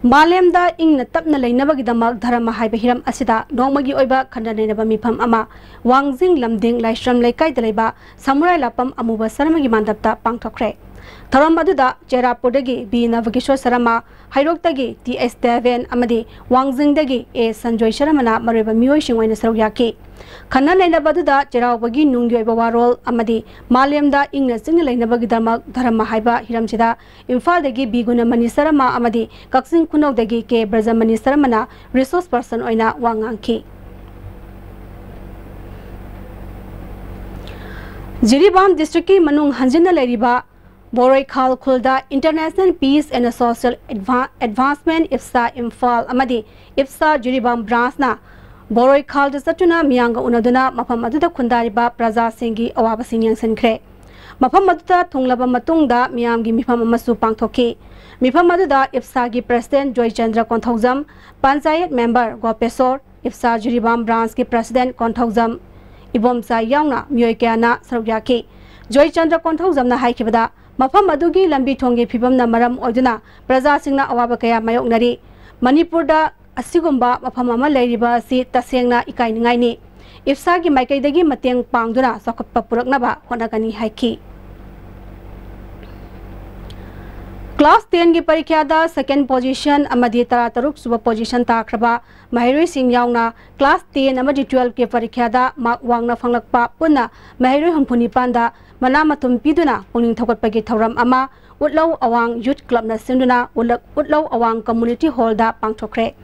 ꯃꯥꯂꯦꯝꯗ ꯏꯪꯅ ꯇꯞꯅ ꯂꯩꯅꯕꯒꯤꯗꯃꯛ ꯙꯔꯃ ꯍꯥꯏꯕ ꯍꯤꯔꯝ ꯑꯁꯤꯗ ꯅꯣꯡꯃꯒꯤ ꯑꯣꯏꯕ ꯈꯟꯅ ꯅꯩꯅꯕ ꯃꯤꯐꯝ ꯑꯃ ꯋꯥꯡꯖꯤꯡ ꯂꯝꯗꯤꯡ ꯂꯥꯏꯁ꯭ꯔꯝ ꯂꯩꯀꯥꯏꯗ ꯂꯩꯕ ꯁꯃꯨꯔꯥꯏ ꯂꯥꯞꯄꯝ ꯑꯃꯨꯕ ꯁꯔꯃꯒꯤ ꯃꯥꯟꯗꯞꯇ ꯄꯥꯡꯊꯣꯛꯈ꯭ꯔꯦ꯫ ꯊꯧꯔꯝ ꯑꯗꯨꯗ ꯆꯦꯔꯥꯄꯨꯔꯗꯒꯤ ꯕꯤ ꯅꯕꯀꯤꯁꯣꯔ ꯁꯔꯃ, ꯍꯩꯔꯣꯛꯇꯒꯤ ꯇꯤ ꯑꯦꯁ ꯗꯦꯕꯦꯟ ꯑꯃꯗꯤ ꯋꯥꯡꯖꯤꯡꯗꯒꯤ ꯑꯦ ꯁꯟꯖꯣꯏ ꯁꯔꯃꯅ ꯃꯔꯨꯑꯣꯏꯕ ꯃꯤꯑꯣꯏꯁꯤꯡ ꯑꯣꯏꯅ ꯁꯔꯨꯛ ꯌꯥꯈꯤ꯫ ꯈꯟꯅ ꯅꯩꯅꯕ ꯑꯗꯨꯗ ꯆꯩꯔꯥꯎꯕꯒꯤ ꯅꯨꯡꯒꯤ ꯑꯣꯏꯕ ꯋꯥꯔꯣꯜ ꯑꯃꯗꯤ ꯃꯥꯂꯦꯝꯗ ꯏꯪꯅ ꯆꯤꯛꯅ ꯂꯩꯅꯕꯒꯤꯗꯃꯛ ꯙꯔꯃ ꯍꯥꯏꯕ ꯍꯤꯔꯝꯁꯤꯗ ꯏꯝꯐꯥꯜꯗꯒꯤ ꯕꯤ ꯒꯨꯅꯃꯅꯤ ꯁꯔꯃ ꯑꯃꯗꯤ ꯀꯛꯆꯤꯡ ꯈꯨꯅꯧꯗꯒꯤ ꯀꯦ ꯕ꯭ꯔꯖꯃꯅꯤ ꯁꯔꯃꯅ ꯔꯤꯁꯣꯔꯁ ꯄꯔꯁꯟ ꯑꯣꯏꯅ ꯋꯥ ꯉꯥꯡꯈꯤ꯫ ꯖꯤꯔꯤꯕꯥꯝ ꯗꯤꯁꯇ꯭ꯔꯤꯛꯀꯤ ꯃꯅꯨꯡ ꯍꯟꯖꯤꯟꯅ ꯂꯩꯔꯤꯕ ꯕꯣꯔꯣꯏꯈꯥꯜ ꯈꯨꯜꯗ International Peace and Social Adva-, Advancement, ꯏꯞꯁꯥ Imphal ꯑꯃꯗꯤ ꯏꯞꯁꯥ ꯖꯤꯔꯤꯕꯥꯝ ꯕ꯭ꯔꯥꯟꯁꯅ ꯕꯣꯔꯣꯏꯈꯥꯜꯗ ꯆꯠꯇꯨꯅ ꯃꯤꯌꯥꯝꯒ ꯎꯅꯗꯨꯅ ꯃꯐꯝ ꯑꯗꯨꯗ ꯈꯨꯟꯗꯥꯔꯤꯕ ꯄ꯭ꯔꯖꯥꯁꯤꯡꯒꯤ ꯑꯋꯥꯕꯁꯤꯡ ꯌꯦꯡꯁꯤꯟꯈ꯭ꯔꯦ꯫ ꯃꯐꯝ ꯑꯗꯨꯗ ꯊꯨꯡꯂꯕ ꯃꯇꯨꯡꯗ ꯃꯤꯌꯥꯝꯒꯤ ꯃꯤꯐꯝ ꯑꯃꯁꯨ ꯄꯥꯡꯊꯣꯛꯈꯤ꯫ ꯃꯤꯐꯝ ꯑꯗꯨꯗ ꯏꯞꯁꯥꯒꯤ ꯄ꯭ꯔꯁꯤꯗꯦꯟ ꯖꯣꯏꯆꯟꯗ꯭ꯔ ꯀꯣꯟꯊꯧꯖꯝ, ꯄꯟꯆꯥꯌꯠ ꯃꯦꯝꯕꯔ ꯒꯣꯄꯦꯁꯣꯔ, ꯏꯞꯁꯥ ꯖꯤꯔꯤꯕꯥꯝ ꯕ꯭ꯔꯥꯟꯁꯀꯤ ꯄ꯭ꯔꯁꯤꯗꯦꯟ ꯀꯣꯟꯊꯧꯖꯝ ꯏꯕꯣꯝꯆꯥ ꯌꯥꯎꯅ ꯃꯤꯑꯣꯏ ꯀꯌꯥꯅ ꯁꯔꯨꯛ ꯌꯥꯈꯤ꯫ ꯖꯣꯏꯆꯟꯗ꯭ꯔ ꯀꯣꯟꯊꯧꯖꯝꯅ ꯍꯥꯏꯈꯤꯕꯗ, ꯃꯐꯝ ꯑꯗꯨꯒꯤ ꯂꯝꯕꯤ ꯊꯣꯡꯒꯤ ꯐꯤꯕꯝꯅ ꯃꯔꯝ ꯑꯣꯏꯗꯨꯅ ꯄ꯭ꯔꯖꯥꯁꯤꯡꯅ ꯑꯋꯥꯕ ꯀꯌꯥ ꯃꯥꯌꯣꯛꯅꯔꯤ꯫ ꯃꯅꯤꯄꯨꯔꯗ ꯑꯁꯤꯒꯨꯝꯕ ꯃꯐꯝ ꯑꯃ ꯂꯩꯔꯤꯕ ꯑꯁꯤ ꯇꯁꯦꯡꯅ ꯏꯀꯥꯏꯅꯤꯡꯉꯥꯏꯅꯤ꯫ ꯏꯞꯁꯥꯒꯤ ꯃꯥꯏꯀꯩꯗꯒꯤ ꯃꯇꯦꯡ ꯄꯥꯡꯗꯨꯅ ꯆꯥꯎꯈꯠꯄ ꯄꯨꯔꯛꯅꯕ ꯍꯣꯠꯅꯒꯅꯤ ꯍꯥꯏꯈꯤ꯫ ꯀ꯭ꯂꯥꯁ ꯇꯦꯟꯒꯤ ꯄꯔꯤꯈ꯭ꯌꯥꯗ ꯁꯦꯀꯦꯟ ꯄꯣꯖꯤꯁꯟ ꯑꯃꯗꯤ ꯇꯔꯥꯇꯔꯨꯛ ꯁꯨꯕ ꯄꯣꯖꯤꯁꯟ ꯇꯥꯈ꯭ꯔꯕ ꯃꯍꯩꯔꯣꯏꯁꯤꯡ ꯌꯥꯎꯅ ꯀ꯭ꯂꯥꯁ ꯇꯦꯟ ꯑꯃꯗꯤ ꯇꯨꯋꯦꯜꯐꯀꯤ ꯄꯔꯤꯈ꯭ꯌꯥꯗ ꯃꯥꯔꯛ ꯋꯥꯡꯅ ꯐꯪꯂꯛꯄ ꯄꯨꯟꯅ ꯃꯍꯩꯔꯣꯏ ꯍꯨꯝꯐꯨ ꯅꯤꯄꯥꯟꯗ ꯃꯅꯥ ꯃꯊꯨꯝ ꯄꯤꯗꯨꯅ ꯄꯨꯛꯅꯤꯡ ꯊꯧꯒꯠꯄꯒꯤ ꯊꯧꯔꯝ ꯑꯃ ꯎꯠꯂꯧ ꯑꯋꯥꯡ ꯌꯨꯠ ꯀ꯭ꯂꯕꯅ ꯁꯤꯟꯗꯨꯅ ꯎꯠꯂ-, ꯎꯠꯂꯧ ꯑꯋꯥꯡ ꯀꯝꯃꯨꯅꯤꯇꯤ ꯍꯣꯜꯗ ꯄꯥꯡꯊꯣꯛꯈ꯭ꯔꯦ꯫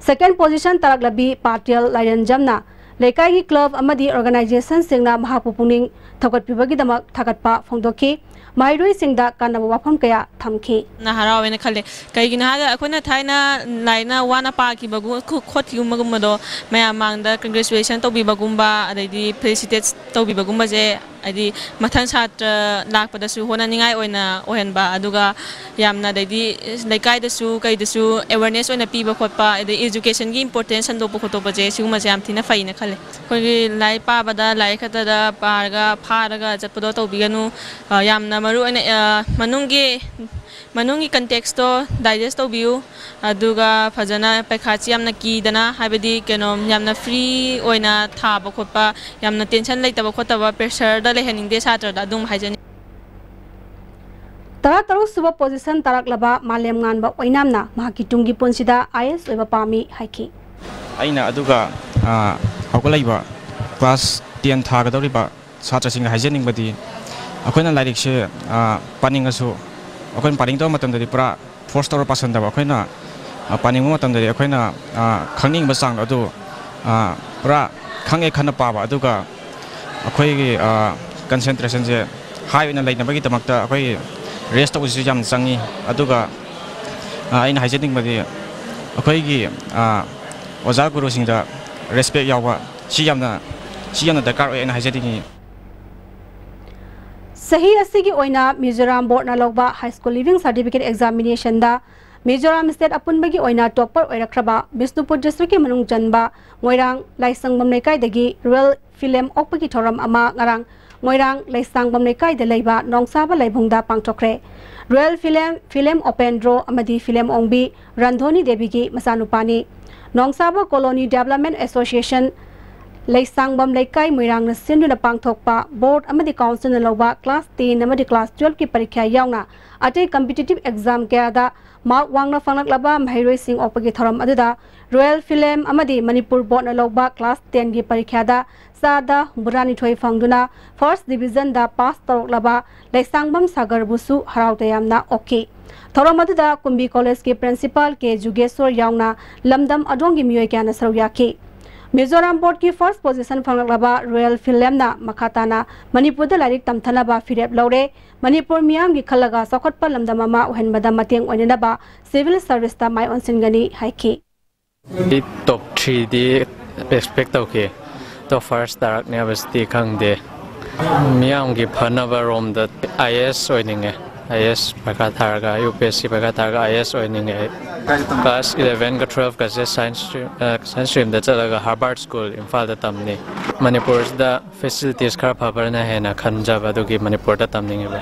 ꯁꯦꯀꯦꯟ ꯄꯣꯖꯤꯁꯟ ꯇꯥꯔꯛꯂꯕꯤ ꯄꯥꯇꯦꯜ ꯂꯥꯏꯔꯦꯟꯖꯝꯅ ꯂꯩꯀꯥꯏꯒꯤ ꯀ꯭ꯂꯕ ꯑꯃꯗꯤ ꯑꯣꯔꯒꯅꯥꯏꯖꯦꯁꯟꯁꯤꯡꯅ ꯃꯍꯥꯛꯄꯨ ꯄꯨꯛꯅꯤꯡ ꯊꯧꯒꯠꯄꯤꯕꯒꯤꯗꯃꯛ ꯊꯥꯒꯠꯄ ꯐꯣꯡꯗꯣꯛꯈꯤ꯫ ꯃꯍꯩꯔꯣꯏꯁꯤꯡꯗ ꯀꯥꯟꯅꯕ ꯋꯥꯐꯝ ꯀꯌꯥ ꯊꯝꯈꯤ꯫ ꯌꯥꯝꯅ ꯍꯔꯥꯎꯋꯦꯅ ꯈꯜꯂꯦ꯫ ꯀꯩꯒꯤꯅꯣ ꯍꯥꯏꯔꯒ, ꯑꯩꯈꯣꯏꯅ ꯊꯥꯏꯅ ꯂꯥꯏꯅ ꯋꯥꯅ ꯄꯥꯈꯤꯕꯒꯨꯝ-, ꯈꯨ-, ꯈꯣꯠꯈꯤꯕꯒꯨꯝꯕꯗꯣ ꯃꯌꯥꯝ ꯃꯥꯡꯗ congratulation ꯇꯧꯕꯤꯕꯒꯨꯝꯕ, ꯑꯗꯩꯗꯤ felicitate ꯇꯧꯕꯤꯕꯒꯨꯝꯕꯁꯦ, ꯍꯥꯏꯗꯤ ꯃꯊꯪ ꯁꯥꯇ꯭ꯔ ꯂꯥꯛꯄꯗꯁꯨ ꯍꯣꯠꯅꯅꯤꯡꯉꯥꯏ ꯑꯣꯏꯅ ꯑꯣꯏꯍꯟꯕ, ꯑꯗꯨꯒ ꯌꯥꯝꯅ, ꯑꯗꯩꯗꯤ ꯂꯩꯀꯥꯏꯗꯁꯨ ꯀꯩꯗꯁꯨ awareness ꯑꯣꯏꯅ ꯄꯤꯕ ꯈꯣꯠꯄ, ꯑꯗꯩ educationꯒꯤ importance ꯁꯟꯗꯣꯛꯄ ꯈꯣꯠꯇꯣꯛꯄꯁꯦ, ꯁꯤꯒꯨꯝꯕꯁꯦ ꯌꯥꯝ ꯊꯤꯅ ꯐꯩꯅ ꯈꯜꯂꯦ꯫ ꯑꯩꯈꯣꯏꯒꯤ ꯂꯥꯏꯔꯤꯛ ꯄꯥꯕꯗ ꯂꯥꯏꯔꯤꯛ ꯈꯛꯇꯗ ꯄꯥꯔꯒ ꯐꯥꯔꯒ ꯆꯠꯄꯗꯣ ꯇꯧꯕꯤꯒꯅꯨ꯫ ꯑ, ꯌꯥꯝꯅ ꯃꯔꯨ ꯑꯣꯏꯅ, ꯑ, ꯃꯅꯨꯡꯒꯤ, ꯃꯅꯨꯡꯒꯤ contextꯇꯣ digest ꯇꯧꯕꯤꯌꯨ꯫ ꯑꯗꯨꯒ ꯐꯖꯅ ꯄꯩꯈꯥꯁꯤ ꯌꯥꯝꯅ ꯀꯤꯗꯅ, ꯍꯥꯏꯕꯗꯤ ꯀꯩꯅꯣ, ꯌꯥꯝꯅ free ꯑꯣꯏꯅ ꯊꯥꯕ ꯈꯣꯠꯄ, ꯌꯥꯝꯅ tension ꯂꯩꯇꯕ ꯈꯣꯠꯇꯕ, pressureꯗ ꯂꯩꯍꯟꯅꯤꯡꯗꯦ ꯁꯥꯇ꯭ꯔꯗ, ꯑꯗꯨꯝ ꯍꯥꯏꯖꯅꯤꯡꯉꯤ꯫ ꯇꯔꯥꯇꯔꯨꯛ ꯁꯨꯕ ꯄꯣꯖꯤꯁꯟ ꯇꯥꯔꯛꯂꯕ ꯃꯥꯂꯦꯝꯉꯥꯟꯕ ꯑꯣꯏꯅꯥꯝꯅ ꯃꯍꯥꯛꯀꯤ ꯇꯨꯡꯒꯤ ꯄꯨꯟꯁꯤꯗ ꯑꯥꯏ ꯑꯦꯁ ꯑꯣꯏꯕ ꯄꯥꯝꯃꯤ ꯍꯥꯏꯈꯤ꯫ ꯑꯩꯅ ꯑꯗꯨꯒ, ꯑ, ꯍꯧꯒꯠꯂꯛꯏꯕ class ten ꯊꯥꯒꯗꯧꯔꯤꯕ ꯁꯥꯇ꯭ꯔꯁꯤꯡꯗ ꯍꯥꯏꯖꯅꯤꯡꯕꯗꯤ, ꯑꯩꯈꯣꯏꯅ ꯂꯥꯏꯔꯤꯛꯁꯦ, ꯑ, ꯄꯥꯅꯤꯡꯉꯁꯨ, ꯑꯩꯈꯣꯏꯅ ꯄꯥꯅꯤꯡꯗꯕ ꯃꯇꯝꯗꯗꯤ ꯄꯨꯔꯥ force ꯇꯧꯔ ꯄꯥꯁꯟꯗꯕ, ꯑꯩꯈꯣꯏꯅ, ꯑ, ꯄꯥꯅꯤꯡꯕ ꯃꯇꯝꯗꯗꯤ ꯑꯩꯈꯣꯏꯅ, ꯑ, ꯈꯪꯅꯤꯡꯕ ꯆꯥꯡꯗꯣ ꯑꯗꯨ, ꯑ, ꯄꯨꯔꯥ ꯈꯪꯉꯦ ꯈꯟꯅ ꯄꯥꯕ, ꯑꯗꯨꯒ ꯑꯩꯈꯣꯏꯒꯤ, ꯑ, concentrationꯁꯦ high ꯑꯣꯏꯅ ꯂꯩꯅꯕꯒꯤꯗꯃꯛꯇ ꯑꯩꯈꯣꯏꯒꯤ rest ꯇꯧꯕꯁꯤꯁꯨ ꯌꯥꯝ ꯆꯪꯉꯤ꯫ ꯑꯗꯨꯒ, ꯑ, ꯑꯩꯅ ꯍꯥꯏꯖꯅꯤꯡꯕꯗꯤ, ꯑꯩꯈꯣꯏꯒꯤ, ꯑ, ꯑꯣꯖꯥ ꯒꯨꯔꯨꯁꯤꯡꯗ ꯔꯦꯁꯄꯦꯛ ꯌꯥꯎꯕ, ꯁꯤ ꯌꯥꯝꯅ ꯁꯤ ꯌꯥꯝꯅ ꯗꯔꯀꯥꯔ ꯑꯣꯏ ꯍꯥꯏꯅ ꯍꯥꯏꯖꯅꯤꯡꯉꯤ꯫ ꯆꯍꯤ ꯑꯁꯤꯒꯤ ꯑꯣꯏꯅ ꯃꯤꯖꯣꯔꯥꯝ ꯕꯣꯔꯗꯅ ꯂꯧꯕ ꯍꯥꯏ ꯁ꯭ꯀꯨꯜ ꯂꯤꯚꯤꯡ ꯁꯥꯔꯇꯤꯐꯤꯀꯦꯠ ꯑꯦꯛꯖꯥꯃꯤꯅꯦꯁꯟꯗ ꯃꯤꯖꯣꯔꯥꯝ ꯁ꯭ꯇꯦꯠ ꯑꯄꯨꯟꯕꯒꯤ ꯑꯣꯏꯅ ꯇꯣꯞꯄꯔ ꯑꯣꯏꯔꯛꯈ꯭ꯔꯕ ꯕꯤꯁꯅꯨꯄꯨꯔ ꯗꯤꯁꯇ꯭ꯔꯤꯛꯀꯤ ꯃꯅꯨꯡ ꯆꯟꯕ ꯃꯣꯏꯔꯥꯡ ꯂꯥꯏꯁꯪꯕꯝ ꯂꯩꯀꯥꯏꯗꯒꯤ ꯔꯣꯌꯦꯜ ꯐꯤꯂꯦꯝ ꯑꯣꯛꯄꯒꯤ ꯊꯧꯔꯝ ꯑꯃ ꯉꯔꯥꯡ ꯃꯣꯏꯔꯥꯡ ꯂꯩꯁꯥꯡꯕꯝ ꯂꯩꯀꯥꯏꯗ ꯂꯩꯕ ꯅꯣꯡꯁꯥꯕ ꯂꯥꯏꯕꯨꯡꯗ ꯄꯥꯡꯊꯣꯛꯈ꯭ꯔꯦ꯫ ꯔꯣꯌꯦꯜ ꯐꯤꯂꯦꯝ, ꯐꯤꯂꯦꯝ ꯑꯣꯄꯦꯟ ꯗ꯭ꯔꯣ ꯑꯃꯗꯤ ꯐꯤꯂꯦꯝ ꯑꯣꯡꯕꯤ ꯔꯟꯙꯣꯅꯤ ꯗꯦꯕꯤꯒꯤ ꯃꯆꯥꯅꯨꯄꯥꯅꯤ꯫ ꯅꯣꯡꯁꯥꯕ ꯀꯣꯂꯣꯅꯤ ꯗꯦꯕꯂꯞꯃꯦꯟ ꯑꯦꯁꯣꯁꯤꯌꯦꯁꯟ ꯂꯩꯁꯥꯡꯕꯝ ꯂꯩꯀꯥꯏ ꯃꯣꯏꯔꯥꯡꯅ ꯁꯤꯟꯗꯨꯅ ꯄꯥꯡꯊꯣꯛꯄ ꯕꯣꯔꯗ ꯑꯃꯗꯤ ꯀꯥꯎꯟꯁꯤꯜꯅ ꯂꯧꯕ ꯀ꯭ꯂꯥꯁ ꯇꯦꯟ ꯑꯃꯗꯤ ꯀ꯭ꯂꯥꯁ ꯇꯨꯌꯦꯜꯐꯀꯤ ꯄꯔꯤꯈ꯭ꯌꯥ ꯌꯥꯎꯅ ꯑꯇꯩ ꯀꯝꯄꯤꯇꯤꯇꯤꯚ ꯑꯦꯛꯖꯥꯝ ꯀꯌꯥꯗ ꯃꯥꯔꯛ ꯋꯥꯡꯅ ꯐꯪꯂꯛꯂꯕ ꯃꯍꯩꯔꯣꯏꯁꯤꯡ ꯑꯣꯛꯄꯒꯤ ꯊꯧꯔꯝ ꯑꯗꯨꯗ ꯔꯣꯌꯦꯜ ꯐꯤꯂꯦꯝ ꯑꯃꯗꯤ ꯃꯅꯤꯄꯨꯔ ꯕꯣꯔꯗꯅ ꯂꯧꯕ ꯀ꯭ꯂꯥꯁ ꯇꯦꯟꯒꯤ ꯄꯔꯤꯈ꯭ꯌꯥꯗ ꯆꯥꯗ ꯍꯨꯝꯐꯨꯇꯔꯥꯅꯤꯊꯣꯏ ꯐꯪꯗꯨꯅ ꯐꯥꯔꯁ ꯗꯤꯕꯤꯖꯟꯗ ꯄꯥꯁ ꯇꯧꯔꯛꯂꯕ ꯂꯩꯁꯥꯡꯕꯝ ꯁꯥꯒꯔꯕꯨꯁꯨ ꯍꯔꯥꯎ ꯇꯌꯥꯝꯅ ꯑꯣꯛꯈꯤ꯫ ꯊꯧꯔꯝ ꯑꯗꯨꯗ ꯀꯨꯝꯕꯤ ꯀꯣꯂꯦꯖꯀꯤ ꯄ꯭ꯔꯤꯟꯁꯤꯄꯥꯜ ꯀꯦ ꯖꯨꯒꯦꯁꯣꯔ ꯌꯥꯎꯅ ꯂꯝꯗꯝ ꯑꯗꯣꯝꯒꯤ ꯃꯤꯑꯣꯏ ꯀꯌꯥꯅ ꯁꯔꯨꯛ ꯌꯥꯈꯤ꯫ ꯃꯤꯖꯣꯔꯥꯝ ꯕꯣꯔꯗꯀꯤ ꯐꯥꯔꯁ ꯄꯣꯖꯤꯁꯟ ꯐꯪꯂꯛꯂꯕ ꯔꯣꯌꯦꯜ ꯐꯤꯂꯦꯝꯅ ꯃꯈꯥ ꯇꯥꯅ ꯃꯅꯤꯄꯨꯔꯗ ꯂꯥꯏꯔꯤꯛ ꯇꯝꯊꯅꯕ ꯐꯤꯔꯦꯞ ꯂꯧꯔꯦ꯫ ꯃꯅꯤꯄꯨꯔ ꯃꯤꯌꯥꯝꯒꯤ ꯈꯜꯂꯒ ꯆꯥꯎꯈꯠꯄ ꯂꯝꯗꯝ ꯑꯃ ꯑꯣꯏꯍꯟꯕꯗ ꯃꯇꯦꯡ ꯑꯣꯏꯅꯅꯕ ꯁꯤꯚꯤꯜ ꯁꯔꯚꯤꯁꯇ ꯃꯥꯏ ꯑꯣꯟꯁꯤꯟꯒꯅꯤ ꯍꯥꯏꯈꯤ꯫ ꯑꯩ ꯇꯣꯞ ꯊ꯭ꯔꯤꯗꯤ ꯑꯦꯛꯁꯄꯦꯛ ꯇꯧꯈꯤ, ꯇꯣꯞ ꯐꯥꯔꯁ ꯇꯥꯔꯛꯅꯤ ꯍꯥꯏꯕꯁꯤꯗꯤ ꯈꯪꯗꯦ꯫ ꯃꯤꯌꯥꯝꯒꯤ ꯐꯅꯕ ꯔꯣꯝꯗ I A S ꯑꯣꯏꯅꯤꯡꯉꯦ꯫ I A S ꯄꯩꯈꯥ ꯊꯥꯔꯒ, ꯌꯨ ꯄꯤ ꯑꯦꯁ ꯁꯤ ꯄꯩꯈꯥ ꯊꯥꯔꯒ ꯑꯥꯏ ꯑꯦ ꯑꯦꯁ ꯑꯣꯏꯅꯤꯡꯉꯦ ꯑꯩ꯫ ꯀ꯭ꯂꯥꯁ ꯏꯂꯦꯚꯦꯟꯒ ꯇꯨꯌꯦꯜꯐꯀꯁꯦ ꯁꯥꯏꯟꯁ ꯁꯥꯏꯟꯁ ꯁ꯭ꯇ꯭ꯔꯤꯝꯗ ꯆꯠꯂꯒ ꯍꯥꯔꯕꯥꯔꯠ ꯁ꯭ꯀꯨꯜ ꯏꯝꯐꯥꯜꯗ ꯇꯝꯅꯤ꯫ ꯃꯅꯤꯄꯨꯔꯁꯤꯗ ꯐꯦꯁꯤꯂꯤꯇꯤꯁ ꯈꯔ ꯐꯕ꯭ꯔꯅ ꯍꯦꯟꯅ ꯈꯟꯖꯕ, ꯑꯗꯨꯒꯤ ꯃꯅꯤꯄꯨꯔꯗ ꯇꯝꯅꯤꯡꯉꯤꯕ꯫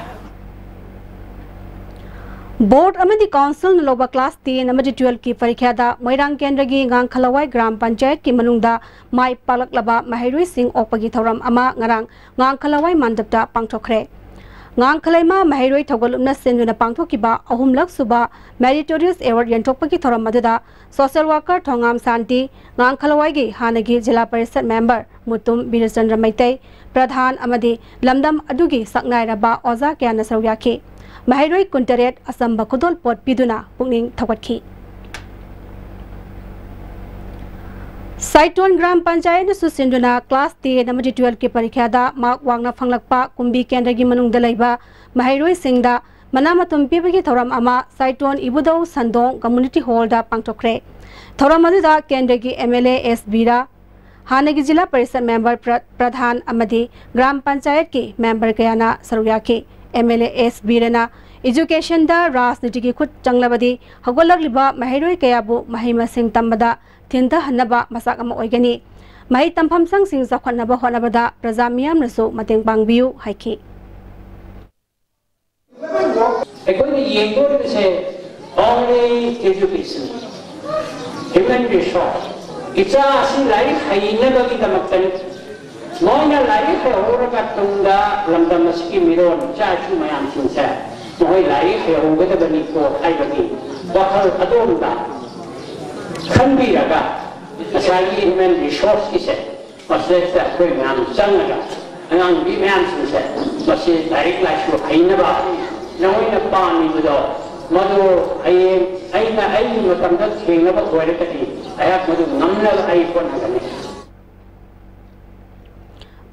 ꯕꯣꯔꯗ ꯑꯃꯗꯤ ꯀꯥꯎꯟꯁꯤꯜꯅ ꯂꯧꯕ ꯀ꯭ꯂꯥꯁ ꯇꯦꯟ ꯑꯃꯗꯤ ꯇꯨꯌꯦꯜꯐꯀꯤ ꯄꯔꯤꯈ꯭ꯌꯥꯗ ꯃꯣꯏꯔꯥꯡ ꯀꯦꯟꯗ꯭ꯔꯒꯤ ꯉꯥꯡꯈꯂꯋꯥꯏ ꯒ꯭ꯔꯥꯝ ꯄꯟꯆꯥꯌꯠꯀꯤ ꯃꯅꯨꯡꯗ ꯃꯥꯏ ꯄꯥꯛꯂꯛꯂꯕ ꯃꯍꯩꯔꯣꯏꯁꯤꯡ ꯑꯣꯛꯄꯒꯤ ꯊꯧꯔꯝ ꯑꯃ ꯉꯔꯥꯡ ꯉꯥꯡꯈꯂꯋꯥꯏ ꯃꯥꯟꯗꯞꯇ ꯄꯥꯡꯊꯣꯛꯈ꯭ꯔꯦ꯫ ꯉꯥꯡꯈꯂꯩꯃ ꯃꯍꯩꯔꯣꯏ ꯊꯧꯒꯠꯂꯨꯞꯅ ꯁꯤꯟꯗꯨꯅ ꯄꯥꯡꯊꯣꯛꯈꯤꯕ ꯑꯍꯨꯝꯂꯛ ꯁꯨꯕ ꯃꯦꯔꯤꯇꯣꯔꯤꯌꯁ ꯑꯦꯋꯥꯔꯗ ꯌꯦꯟꯊꯣꯛꯄꯒꯤ ꯊꯧꯔꯝ ꯑꯗꯨꯗ ꯁꯣꯁꯤꯌꯦꯜ ꯋꯥꯔꯀꯔ ꯊꯣꯉꯥꯝ ꯁꯥꯟꯇꯤ, ꯉꯥꯡꯈꯂꯋꯥꯏꯒꯤ ꯍꯥꯟꯅꯒꯤ ꯖꯤꯂꯥ ꯄꯔꯤꯁꯠ ꯃꯦꯝꯕꯔ ꯃꯨꯇꯨꯝ ꯕꯤꯔꯆꯟꯗ꯭ꯔ ꯃꯩꯇꯩ, ꯄ꯭ꯔꯙꯥꯟ ꯑꯃꯗꯤ ꯂꯝꯗꯝ ꯑꯗꯨꯒꯤ ꯁꯛꯅꯥꯏꯔꯕ ꯑꯣꯖꯥ ꯀꯌꯥꯅ ꯁꯔꯨꯛ ꯌꯥꯈꯤ꯫ ꯃꯍꯩꯔꯣꯏ ꯀꯨꯟꯇꯔꯦꯠ ꯑꯆꯝꯕ ꯈꯨꯗꯣꯜꯄꯣꯠ ꯄꯤꯗꯨꯅ ꯄꯨꯛꯅꯤꯡ ꯊꯧꯒꯠꯈꯤ꯫ ꯁꯥꯏꯇꯣꯟ ꯒ꯭ꯔꯥꯝ ꯄꯟꯆꯥꯌꯠꯅꯁꯨ ꯁꯤꯟꯗꯨꯅ ꯀ꯭ꯂꯥꯁ ꯇꯦꯟ ꯑꯃꯗꯤ ꯇꯨꯌꯦꯜꯐꯀꯤ ꯄꯔꯤꯈ꯭ꯌꯥꯗ ꯃꯥꯔꯛ ꯋꯥꯡꯅ ꯐꯪꯂꯛꯄ ꯀꯨꯝꯕꯤ ꯀꯦꯟꯗ꯭ꯔꯒꯤ ꯃꯅꯨꯡꯗ ꯂꯩꯕ ꯃꯍꯩꯔꯣꯏꯁꯤꯡꯗ ꯃꯅꯥ ꯃꯊꯨꯝ ꯄꯤꯕꯒꯤ ꯊꯧꯔꯝ ꯑꯃ ꯁꯥꯏꯇꯣꯟ ꯏꯕꯨꯙꯧ ꯁꯟꯗꯣꯡ ꯀꯝꯃ꯭ꯌꯨꯅꯤꯇꯤ ꯍꯣꯜꯗ ꯄꯥꯡꯊꯣꯛꯈ꯭ꯔꯦ꯫ ꯊꯧꯔꯝ ꯑꯗꯨꯗ ꯀꯦꯟꯗ꯭ꯔꯒꯤ ꯑꯦꯝ ꯑꯦꯜ ꯑꯦ ꯑꯦꯁ ꯕꯤꯔꯥ, ꯍꯥꯟꯅꯒꯤ ꯖꯤꯂꯥ ꯄꯔꯤꯁꯗ ꯃꯦꯝꯕꯔ ꯄ꯭ꯔ-, ꯄ꯭ꯔꯙꯥꯟ ꯑꯃꯗꯤ ꯒ꯭ꯔꯥꯝ ꯄꯟꯆꯥꯌꯠꯀꯤ ꯃꯦꯝꯕꯔ ꯀꯌꯥꯅ ꯁꯔꯨꯛ ꯌꯥꯈꯤ꯫ ꯑꯦꯝ ꯑꯦꯜ ꯑꯦ ꯑꯦꯁ ꯕꯤꯔꯦꯟꯅ ꯏꯖꯨꯀꯦꯁꯟꯗ ꯔꯥꯖꯅꯤꯇꯤꯒꯤ ꯈꯨꯠ ꯆꯪꯂꯕꯗꯤ ꯍꯧꯒꯠꯂꯛꯂꯤꯕ ꯃꯍꯩꯔꯣꯏ ꯀꯌꯥꯕꯨ ꯃꯍꯩ ꯃꯁꯤꯡ ꯇꯝꯕꯗ ꯊꯤꯟꯊꯍꯟꯅꯕ ꯃꯆꯥꯛ ꯑꯃ ꯑꯣꯏꯒꯅꯤ꯫ ꯃꯍꯩ ꯇꯝꯐꯝꯁꯪꯁꯤꯡ ꯆꯥꯎꯈꯠꯅꯕ ꯍꯣꯠꯅꯕꯗ ꯄ꯭ꯔꯖꯥ ꯃꯤꯌꯥꯝꯅꯁꯨ ꯃꯇꯦꯡ ꯄꯥꯡꯕꯤꯌꯨ ꯍꯥꯏꯈꯤ꯫ ꯑꯩꯈꯣꯏꯅ ꯌꯦꯡꯗꯣꯔꯤꯕꯁꯦ only education, human resource, ꯏꯆꯥ ꯑꯁꯤ ꯂꯥꯏꯔꯤꯛ ꯍꯩꯅꯕꯒꯤꯗꯃꯛꯇꯅꯤ꯫ ꯃꯣꯏꯅ ꯂꯥꯏꯔꯤꯛ ꯍꯩꯍꯧꯔꯒ ꯇꯨꯡꯗ ꯂꯝꯗꯝ ꯑꯁꯤꯒꯤ ꯃꯤꯔꯣꯜ ꯏꯆꯥ ꯏꯁꯨ ꯃꯌꯥꯝꯁꯤꯡꯁꯦ ꯃꯈꯣꯏ ꯂꯥꯏꯔꯤꯛ ꯍꯩꯍꯧꯒꯗꯕꯅꯤꯀꯣ ꯍꯥꯏꯕꯒꯤ ꯋꯥꯈꯜ ꯑꯗꯣꯝꯗ ꯈꯟꯕꯤꯔꯒ ꯉꯁꯥꯏꯒꯤ human resourceꯀꯤꯁꯦ ꯃꯁꯤꯗꯩꯁꯤꯗ ꯑꯩꯈꯣꯏ ꯃꯌꯥꯝ ꯆꯪꯉꯒ ꯑꯉꯥꯡ ꯅꯨꯄꯤ ꯃꯌꯥꯝꯁꯤꯡꯁꯦ ꯃꯁꯤ ꯂꯥꯏꯔꯤꯛ ꯂꯥꯏꯁꯨ ꯍꯩꯅꯕ ꯅꯈꯣꯏꯅ ꯄꯥꯝꯃꯤꯕꯗꯣ ꯃꯗꯨ ꯍꯌꯦꯡ ꯑꯩꯅ ꯑꯩꯒꯤ ꯃꯇꯝꯗ ꯊꯦꯡꯅꯕ ꯑꯣꯏꯔꯒꯗꯤ ꯑꯩꯍꯥꯛ ꯃꯗꯨ ꯉꯝꯅꯕ ꯑꯩ ꯍꯣꯠꯅꯒꯅꯤ꯫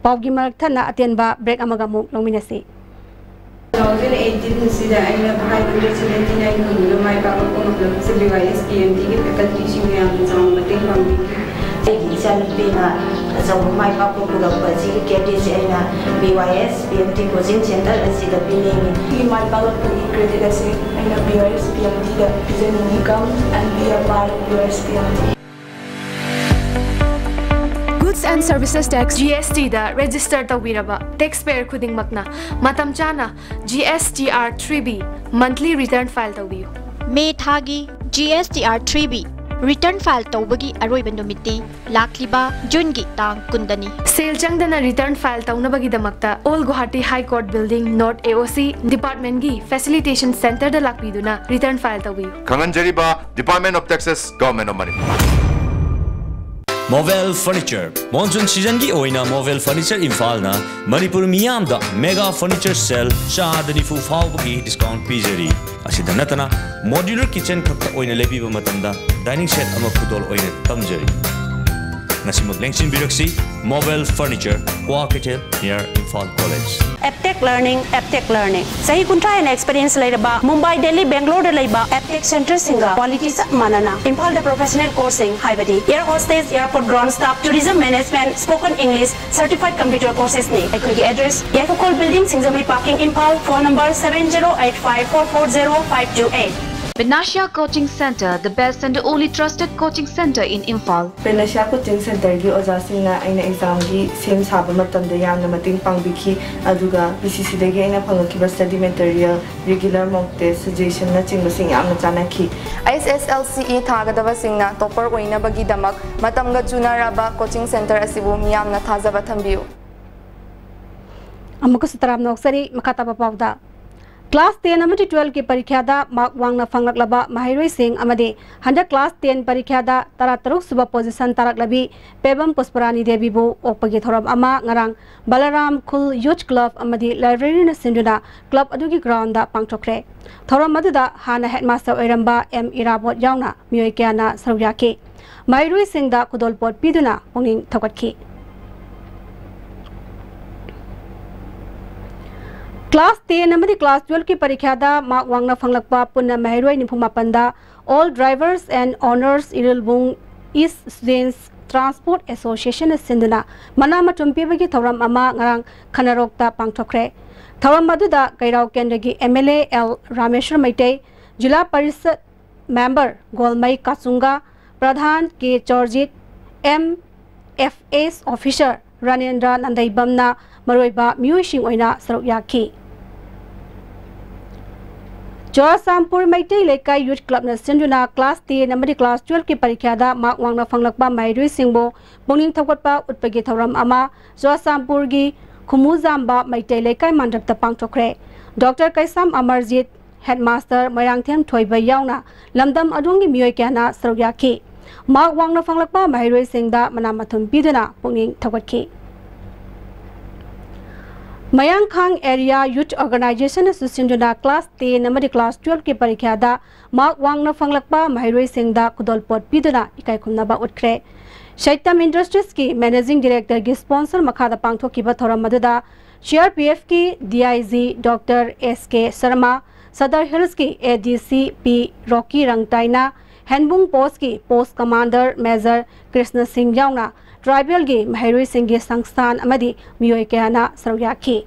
ꯄꯥꯎꯒꯤ ꯃꯔꯛ ꯊꯠꯅ ꯑꯇꯦꯟꯕ ꯕ꯭ꯔꯦꯛ ꯑꯃꯒ ꯑꯃꯨꯛ ꯂꯧꯃꯤꯟꯅꯁꯤ꯫ Two thousand eighteen ꯑꯁꯤꯗ ꯑꯩꯅ five hundred seventy nine ꯐꯪꯗꯨꯅ ꯃꯥꯏ ꯄꯥꯛꯄ ꯉꯝꯂꯕꯁꯦ B Y S P M Tꯒꯤ facultyꯁꯤꯡꯅ ꯌꯥꯝꯅ ꯆꯥꯎꯅ ꯃꯇꯦꯡ ꯄꯥꯡꯕꯤꯈꯤ꯫ ꯑꯩꯒꯤ ꯏꯆꯥꯅꯨꯄꯤꯅ ꯑꯆꯧꯕ ꯃꯥꯏ ꯄꯥꯛꯄ ꯄꯨꯔꯛꯄ ꯑꯁꯤꯒꯤ creditꯁꯦ ꯑꯩꯅ B Y S P M T coaching center ꯑꯁꯤꯗ ꯄꯤꯅꯤꯡꯏ꯫ ꯑꯩꯒꯤ ꯃꯥꯏ ꯄꯥꯛꯂꯛꯄꯒꯤ credit ꯑꯁꯤ ꯑꯩꯅ B Y S P M Tꯗ ꯄꯤꯖꯅꯤꯡꯏ꯫ Come and be a part of B Y S P M T꯫ Goods and Services Tax, G S T the register ꯇꯧꯕꯤꯔꯕ taxpayer ꯈꯨꯗꯤꯡꯃꯛꯅ ꯃꯇꯝ ꯆꯥꯅ G S T R three B monthly return file ꯇꯧꯕꯤꯌꯨ꯫ ꯃꯦ ꯊꯥꯒꯤ G S T R three B return file ꯇꯧꯕꯒꯤ ꯑꯔꯣꯏꯕ ꯅꯨꯃꯤꯠꯇꯤ ꯂꯥꯛꯂꯤꯕ ꯖꯨꯟꯒꯤ ꯇꯥꯡ ꯀꯨꯟꯗꯅꯤ꯫ ꯁꯦꯜ ꯆꯪꯗꯅ return file ꯇꯧꯅꯕꯒꯤꯗꯃꯛꯇ Old Guwahati High Court Building, North A O C departmentꯀꯤ facilitation centreꯗ ꯂꯥꯛꯄꯤꯗꯨꯅ return file ꯇꯧꯕꯤꯌꯨ꯫ ꯈꯪꯍꯟꯖꯔꯤꯕ Department of Taxes, Government of Manipur꯫ Movel Furniture, monsoon seasonꯒꯤ ꯑꯣꯏꯅ Movel Furniture ꯏꯝꯐꯥꯜꯅ ꯃꯅꯤꯄꯨꯔ ꯃꯤꯌꯥꯝꯗ mega furniture sale ꯆꯥꯗ ꯅꯤꯐꯨ ꯐꯥꯎꯕꯒꯤ discount ꯄꯤꯖꯔꯤ꯫ ꯑꯁꯤꯗ ꯅꯠꯇꯅ modular kitchen ꯈꯛꯇ ꯑꯣꯏꯅ ꯂꯩꯕꯤꯕ ꯃꯇꯝꯗ dining set ꯑꯃ ꯈꯨꯗꯣꯜ ꯑꯣꯏꯅ ꯇꯝꯖꯔꯤ꯫ ꯉꯁꯤꯃꯛ ꯂꯦꯡꯁꯤꯟꯕꯤꯔꯛꯁꯤ, Mobile Furniture, Kwakeithel, near Imphal College. Aptech learning Aptech learning ꯆꯍꯤ ꯀꯨꯟꯊ꯭ꯔꯥ ꯍꯦꯟꯅ ꯑꯦꯛꯁꯄꯤꯔꯤꯌꯦꯟꯁ ꯂꯩꯔꯕ ꯃꯨꯝꯕꯥꯏ, ꯗꯦꯜꯂꯤ, ꯕꯦꯡꯒ꯭ꯂꯣꯔꯗ ꯂꯩꯕ ꯑꯦꯞꯇꯦꯛ ꯁꯦꯟꯇꯔꯁꯤꯡꯒ ꯀ꯭ꯋꯥꯂꯤꯇꯤ ꯆꯞ ꯃꯥꯟꯅꯅ ꯏꯝꯐꯥꯜꯗ ꯄ꯭ꯔꯣꯐꯦꯁꯅꯦꯜ ꯀꯣꯔꯁꯁꯤꯡ ꯍꯥꯏꯕꯗꯤ air hostess, airport ground staff, tourism management, spoken English, certified computer courses ꯅꯤ꯫ ꯑꯩꯈꯣꯏꯒꯤ address Yaiphakhol building, Singjamei parking, Imphal. Phone number seven zero eight five four four zero five two eight. Panacea Coaching Center, the best and only trusted coaching center in Imphal. Panacea Coaching Centerꯒꯤ ꯑꯣꯖꯥꯁꯤꯡꯅ ꯑꯩꯅ ꯑꯦꯛꯖꯥꯝꯒꯤ ꯁꯦꯝ ꯁꯥꯕ ꯃꯇꯝꯗ ꯌꯥꯝꯅ ꯃꯇꯦꯡ ꯄꯥꯡꯕꯤꯈꯤ, ꯑꯗꯨꯒ ꯄꯤ ꯁꯤ ꯁꯤꯗꯒꯤ ꯑꯩꯅ ꯐꯪꯂꯛꯈꯤꯕ ꯁ꯭ꯇꯗꯤ ꯃꯦꯇꯔꯤꯌꯦꯜ, ꯔꯤꯒꯨꯂꯔ ꯃꯣꯛ ꯇꯦꯁ, ꯁꯖꯦꯁꯟꯅꯆꯤꯡꯕꯁꯤꯡ ꯌꯥꯝꯅ ꯆꯥꯟꯅꯈꯤ꯫ ꯑꯩꯆ ꯑꯦꯁ ꯑꯦꯜ ꯁꯤ ꯏ ꯊꯥꯒꯗꯕꯁꯤꯡꯅ ꯇꯣꯄꯔ ꯑꯣꯏꯅꯕꯒꯤꯗꯃꯛ ꯃꯇꯝꯒ ꯆꯨꯅꯔꯕ ꯀꯣꯆꯤꯡ ꯁꯦꯟꯇꯔ ꯑꯁꯤꯕꯨ ꯃꯤꯌꯥꯝꯅ ꯊꯥꯖꯕ ꯊꯝꯕꯤꯌꯨ꯫ ꯑꯃꯨꯛꯀꯁꯨ ꯇꯔꯥꯝꯅ ꯑꯣꯛꯆꯔꯤ꯫ ꯃꯈꯥ ꯇꯥꯕ ꯄꯥꯎꯗ, ꯀ꯭ꯂꯥꯁ ꯇꯦꯟ ꯑꯃꯗꯤ ꯇꯨꯋꯦꯜꯐꯀꯤ ꯄꯔꯤꯈ꯭ꯌꯥꯗ ꯃꯥꯔꯛ ꯋꯥꯡꯅ ꯐꯪꯂꯛꯂꯕ ꯃꯍꯩꯔꯣꯏꯁꯤꯡ ꯑꯃꯗꯤ ꯍꯟꯗꯛ ꯀ꯭ꯂꯥꯁ ꯇꯦꯟ ꯄꯔꯤꯈ꯭ꯌꯥꯗ ꯇꯔꯥꯇꯔꯨꯛ ꯁꯨꯕ ꯄꯣꯖꯤꯁꯟ ꯇꯥꯔꯛꯂꯕꯤ ꯄꯦꯕꯝ ꯄꯨꯁꯄꯔꯥꯅꯤ ꯗꯦꯕꯤꯕꯨ ꯑꯣꯛꯄꯒꯤ ꯊꯧꯔꯝ ꯑꯃ ꯉꯔꯥꯡ ꯕꯂꯔꯥꯝ ꯈꯨꯜ ꯌꯨꯊ ꯀ꯭ꯂꯕ ꯑꯃꯗꯤ ꯂꯥꯏꯕ꯭ꯔꯦꯔꯤꯅ ꯁꯤꯟꯗꯨꯅ ꯀ꯭ꯂꯕ ꯑꯗꯨꯒꯤ ꯒ꯭ꯔꯥꯎꯟꯗ ꯄꯥꯡꯊꯣꯛꯈ꯭ꯔꯦ꯫ ꯊꯧꯔꯝ ꯑꯗꯨꯗ ꯍꯥꯟꯅ ꯍꯦꯗꯃꯥꯁꯇꯔ ꯑꯣꯏꯔꯝꯕ ꯑꯦꯝ ꯏꯔꯥꯕꯣꯠ ꯌꯥꯎꯅ ꯃꯤꯑꯣꯏ ꯀꯌꯥꯅ ꯁꯔꯨꯛ ꯌꯥꯈꯤ꯫ ꯃꯍꯩꯔꯣꯏꯁꯤꯡꯗ ꯈꯨꯗꯣꯜꯄꯣꯠ ꯄꯤꯗꯨꯅ ꯄꯨꯛꯅꯤꯡ ꯊꯧꯒꯠꯈꯤ꯫ ꯀ꯭ꯂꯥꯁ ꯇꯦꯟ ꯑꯃꯗꯤ ꯀ꯭ꯂꯥꯁ ꯇꯨꯋꯦꯜꯐꯀꯤ ꯄꯔꯤꯈ꯭ꯌꯥꯗ ꯃꯥꯔꯛ ꯋꯥꯡꯅ ꯐꯪꯂꯛꯄ ꯄꯨꯟꯅ ꯃꯍꯩꯔꯣꯏ ꯅꯤꯐꯨ ꯃꯥꯄꯟꯗ All Drivers and Owners Irilbung East Students Transport Associationꯅ ꯁꯤꯟꯗꯨꯅ ꯃꯅꯥ ꯃꯊꯨꯝ ꯄꯤꯕꯒꯤ ꯊꯧꯔꯝ ꯑꯃ ꯉꯔꯥꯡ ꯈꯅꯔꯣꯛꯇ ꯄꯥꯡꯊꯣꯛꯈ꯭ꯔꯦ꯫ ꯊꯧꯔꯝ ꯑꯗꯨꯗ ꯀꯩꯔꯥꯎ ꯀꯦꯟꯗ꯭ꯔꯒꯤ M L A L Rameshwar Meitei, zila parishad member Golmei ꯀꯥꯆꯨꯡꯒ, pradhan K Chourjit, M F S officer Ranendra ꯅꯟꯗꯩꯕꯝꯅ ꯃꯔꯨꯑꯣꯏꯕ ꯃꯤꯑꯣꯏꯁꯤꯡ ꯑꯣꯏꯅ ꯁꯔꯨꯛ ꯌꯥꯈꯤ꯫ ꯆꯨꯔꯥꯆꯥꯟꯄꯨꯔ ꯃꯩꯇꯩ ꯂꯩꯀꯥꯏ ꯌꯨꯊ ꯀ꯭ꯂꯕꯅ ꯁꯤꯟꯗꯨꯅ ꯀ꯭ꯂꯥꯁ ꯇꯦꯟ ꯑꯃꯗꯤ ꯀ꯭ꯂꯥꯁ ꯇꯨꯋꯦꯜꯐꯀꯤ ꯄꯔꯤꯈ꯭ꯌꯥꯗ ꯃꯥꯔꯛ ꯋꯥꯡꯅ ꯐꯪꯂꯛꯄ ꯃꯍꯩꯔꯣꯏꯁꯤꯡꯕꯨ ꯄꯨꯛꯅꯤꯡ ꯊꯧꯒꯠꯄ ꯎꯠꯄꯒꯤ ꯊꯧꯔꯝ ꯑꯃ ꯆꯨꯔꯥꯆꯥꯟꯄꯨꯔꯒꯤ ꯈꯨꯃꯨꯖꯥꯝꯕ ꯃꯩꯇꯩ ꯂꯩꯀꯥꯏ ꯃꯥꯟꯗꯞꯇ ꯄꯥꯡꯊꯣꯛꯈ꯭ꯔꯦ꯫ ꯗꯣꯛꯇꯔ ꯀꯩꯁꯥꯝ ꯑꯃꯔꯖꯤꯠ, ꯍꯦꯗꯃꯥꯁꯇꯔ ꯃꯣꯏꯔꯥꯡꯊꯦꯝ ꯊꯣꯏꯕ ꯌꯥꯎꯅ ꯂꯝꯗꯝ ꯑꯗꯨꯒꯤ ꯃꯤꯑꯣꯏ ꯀꯌꯥꯅ ꯁꯔꯨꯛ ꯌꯥꯈꯤ꯫ ꯃꯥꯔꯛ ꯋꯥꯡꯅ ꯐꯪꯂꯛꯄ ꯃꯍꯩꯔꯣꯏꯁꯤꯡꯗ ꯃꯅꯥ ꯃꯊꯨꯝ ꯄꯤꯗꯨꯅ ꯄꯨꯛꯅꯤꯡ ꯊꯧꯒꯠꯈꯤ꯫ ꯃꯌꯥꯡꯈꯥꯡ ꯑꯦꯔꯤꯌꯥ ꯌꯨꯊ ꯑꯣꯔꯒꯅꯥꯏꯖꯦꯁꯟꯅꯁꯨ ꯁꯤꯟꯗꯨꯅ ꯀ꯭ꯂꯥꯁ ꯇꯦꯟ ꯑꯃꯗꯤ ꯀ꯭ꯂꯥꯁ ꯇꯨꯋꯦꯜꯐꯀꯤ ꯄꯔꯤꯈ꯭ꯌꯥꯗ ꯃꯥꯔꯛ ꯋꯥꯡꯅ ꯐꯪꯂꯛꯄ ꯃꯍꯩꯔꯣꯏꯁꯤꯡꯗ ꯈꯨꯗꯣꯜꯄꯣꯠ ꯄꯤꯗꯨꯅ ꯏꯀꯥꯏ ꯈꯨꯝꯅꯕ ꯎꯠꯈ꯭ꯔꯦ꯫ ꯁꯩꯇꯝ ꯏꯟꯗꯁꯇ꯭ꯔꯤꯁꯀꯤ ꯃꯦꯅꯦꯖꯤꯡ ꯗꯤꯔꯦꯛꯇꯔꯒꯤ ꯁ꯭ꯄꯣꯟꯁꯔ ꯃꯈꯥꯗ ꯄꯥꯡꯊꯣꯛꯈꯤꯕ ꯊꯧꯔꯝ ꯑꯗꯨꯗ ꯁꯤ ꯑꯥꯔ ꯄꯤ ꯑꯦꯐꯀꯤ D I G doctor S K Sharma, Sadar ꯍꯤꯜꯁꯀꯤ A D C P Roki ꯔꯪꯇꯥꯏꯅ, ꯍꯦꯟꯕꯨꯡ ꯄꯣꯁꯀꯤ post commander major Krishna Singh ꯌꯥꯎꯅ ꯇ꯭ꯔꯥꯏꯕꯦꯜꯒꯤ ꯃꯍꯩꯔꯣꯏꯁꯤꯡꯒꯤ ꯁꯪꯁꯊꯥꯟ ꯑꯃꯗꯤ ꯃꯤꯑꯣꯏ ꯀꯌꯥꯅ ꯁꯔꯨꯛ ꯌꯥꯈꯤ꯫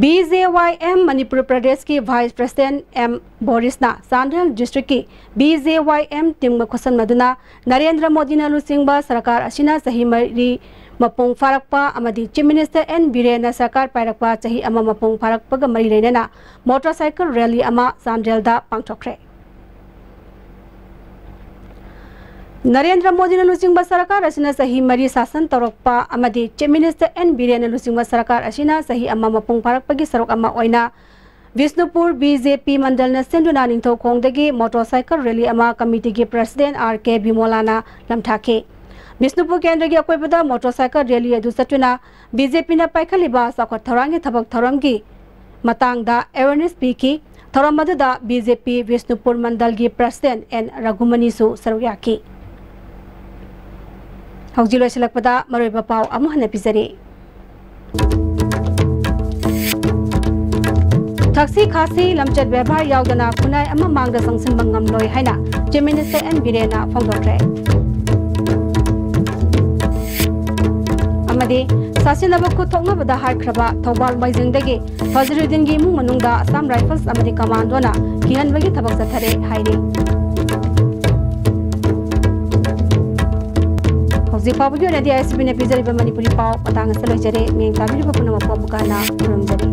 ꯕꯤ ꯖꯦ ꯋꯥꯏ ꯑꯦꯝ ꯃꯅꯤꯄꯨꯔ ꯄ꯭ꯔꯗꯦꯁꯀꯤ ꯚꯥꯏꯁ ꯄ꯭ꯔꯁꯤꯗꯦꯟꯠ ꯑꯦꯝ ꯕꯣꯔꯤꯁꯅ ꯆꯥꯟꯗꯦꯜ ꯗꯤꯁꯇ꯭ꯔꯤꯛꯀꯤ ꯕꯤ ꯖꯦ ꯋꯥꯏ ꯑꯦꯝ ꯇꯤꯝꯒ ꯈꯨꯠꯁꯝꯅꯗꯨꯅ ꯅꯔꯦꯟꯗ꯭ꯔ ꯃꯣꯗꯤꯅ ꯂꯨꯆꯤꯡꯕ ꯁꯔꯀꯥꯔ ꯑꯁꯤꯅ ꯆꯍꯤ ꯃꯔꯤ ꯃꯄꯨꯡ ꯐꯥꯔꯛꯄ ꯑꯃꯗꯤ ꯆꯤꯐ ꯃꯤꯅꯤꯁꯇꯔ ꯑꯦꯟ ꯕꯤꯔꯦꯟꯅ ꯁꯔꯀꯥꯔ ꯄꯥꯏꯔꯛꯄ ꯆꯍꯤ ꯑꯃ ꯃꯄꯨꯡ ꯐꯥꯔꯛꯄꯒ ꯃꯔꯤ ꯂꯩꯅꯅ ꯃꯣꯇꯣꯔꯁꯥꯏꯀꯜ ꯔꯦꯂꯤ ꯑꯃ ꯆꯥꯟꯗꯦꯜꯗ ꯄꯥꯡꯊꯣꯛꯈ꯭ꯔꯦ꯫ ꯅꯔꯦꯟꯗ꯭ꯔ ꯃꯣꯗꯤꯅ ꯂꯨꯆꯤꯡꯕ ꯁꯔꯀꯥꯔ ꯑꯁꯤꯅ ꯆꯍꯤ ꯃꯔꯤ ꯁꯥꯁꯟ ꯇꯧꯔꯛꯄ ꯑꯃꯗꯤ ꯆꯤꯐ ꯃꯤꯅꯤꯁꯇꯔ ꯑꯦꯟ ꯕꯤꯔꯦꯟꯅ ꯂꯨꯆꯤꯡꯕ ꯁꯔꯀꯥꯔ ꯑꯁꯤꯅ ꯆꯍꯤ ꯑꯃ ꯃꯄꯨꯡ ꯐꯥꯔꯛꯄꯒꯤ ꯁꯔꯨꯛ ꯑꯃ ꯑꯣꯏꯅ ꯕꯤꯁꯅꯨꯄꯨꯔ ꯕꯤ ꯖꯦ ꯄꯤ ꯃꯟꯗꯜꯅ ꯁꯤꯟꯗꯨꯅ ꯅꯤꯡꯊꯧꯈꯣꯡꯗꯒꯤ ꯃꯣꯇꯣꯔꯁꯥꯏꯀꯜ ꯔꯦꯂꯤ ꯑꯃ ꯀꯃꯤꯇꯤꯒꯤ ꯄ꯭ꯔꯁꯤꯗꯦꯟꯠ ꯑꯥꯔ ꯀꯦ ꯕꯤꯃꯣꯂꯥꯅ ꯂꯝꯊꯥꯈꯤ꯫ ꯕꯤꯁꯅꯨꯄꯨꯔ ꯀꯦꯟꯗ꯭ꯔꯒꯤ ꯑꯀꯣꯏꯕꯗ ꯃꯣꯇꯣꯔꯁꯥꯏꯀꯜ ꯔꯦꯂꯤ ꯑꯗꯨ ꯆꯠꯇꯨꯅ ꯕꯤ ꯖꯦ ꯄꯤꯅ ꯄꯥꯏꯈꯠꯂꯤꯕ ꯆꯥꯎꯈꯠ ꯊꯧꯔꯥꯡꯒꯤ ꯊꯕꯛ ꯊꯧꯔꯝꯒꯤ ꯃꯇꯥꯡꯗ ꯑꯦꯋꯦꯔꯅꯦꯁ ꯄꯤꯈꯤ꯫ ꯊꯧꯔꯝ ꯑꯗꯨꯗ ꯕꯤ ꯖꯦ ꯄꯤ ꯕꯤꯁꯅꯨꯄꯨꯔ ꯃꯟꯗꯜꯒꯤ ꯄ꯭ꯔꯁꯤꯗꯦꯟꯠ ꯑꯦꯟ ꯔꯘꯨꯃꯅꯤꯁꯨ ꯁꯔꯨꯛ ꯌꯥꯈꯤ꯫ ꯍꯧꯖꯤꯛ ꯂꯣꯏꯁꯤꯜꯂꯛꯄꯗ ꯃꯔꯨꯑꯣꯏꯕ ꯄꯥꯎ ꯑꯃꯨꯛ ꯍꯟꯅ ꯄꯤꯖꯔꯤ꯫ ꯊꯛꯁꯤ ꯈꯥꯁꯤ, ꯂꯝꯆꯠ ꯕꯦꯕꯥꯔ ꯌꯥꯎꯗꯅ ꯈꯨꯟꯅꯥꯏ ꯑꯃ ꯃꯥꯡꯗ ꯆꯪꯁꯤꯟꯕ ꯉꯝꯂꯣꯏ ꯍꯥꯏꯅ ꯆꯤꯐ ꯃꯤꯅꯤꯁꯇꯔ ꯑꯦꯟ ꯕꯤꯔꯦꯟꯅ ꯐꯣꯡꯗꯣꯛꯈ꯭ꯔꯦ꯫ ꯑꯃꯗꯤ ꯁꯥꯁꯤꯟꯅꯕ ꯈꯨꯠ ꯊꯣꯛꯅꯕꯗ ꯍꯥꯠꯈ꯭ꯔꯕ ꯊꯧꯕꯥꯜ ꯃꯩꯖꯤꯡꯗꯒꯤ ꯐꯖꯔꯨꯗꯤꯟꯒꯤ ꯏꯃꯨꯡ ꯃꯅꯨꯡꯗ ꯑꯁꯥꯝ ꯔꯥꯏꯐꯜꯁ ꯑꯃꯗꯤ ꯀꯃꯥꯟꯗꯣꯅ ꯀꯤꯍꯟꯕꯒꯤ ꯊꯕꯛ ꯆꯠꯊꯔꯦ ꯍꯥꯏꯔꯤ꯫ ꯍꯧꯖꯤꯛ ꯐꯥꯎꯕꯒꯤ ꯑꯣꯏꯅꯗꯤ ꯑꯥꯏ ꯑꯦꯁ ꯕꯤꯅ ꯄꯤꯖꯔꯤꯕ ꯃꯅꯤꯄꯨꯔꯤ ꯄꯥꯎ ꯃꯇꯥꯡ ꯑꯁꯤꯗ ꯂꯣꯏꯖꯔꯦ꯫ ꯃꯤꯠꯌꯦꯡ ꯇꯥꯕꯤꯔꯤꯕ ꯄꯨꯝꯅꯃꯛꯄꯨ ꯑꯃꯨꯛꯀ ꯍꯟꯅ ꯈꯨꯔꯨꯝꯖꯔꯤ꯫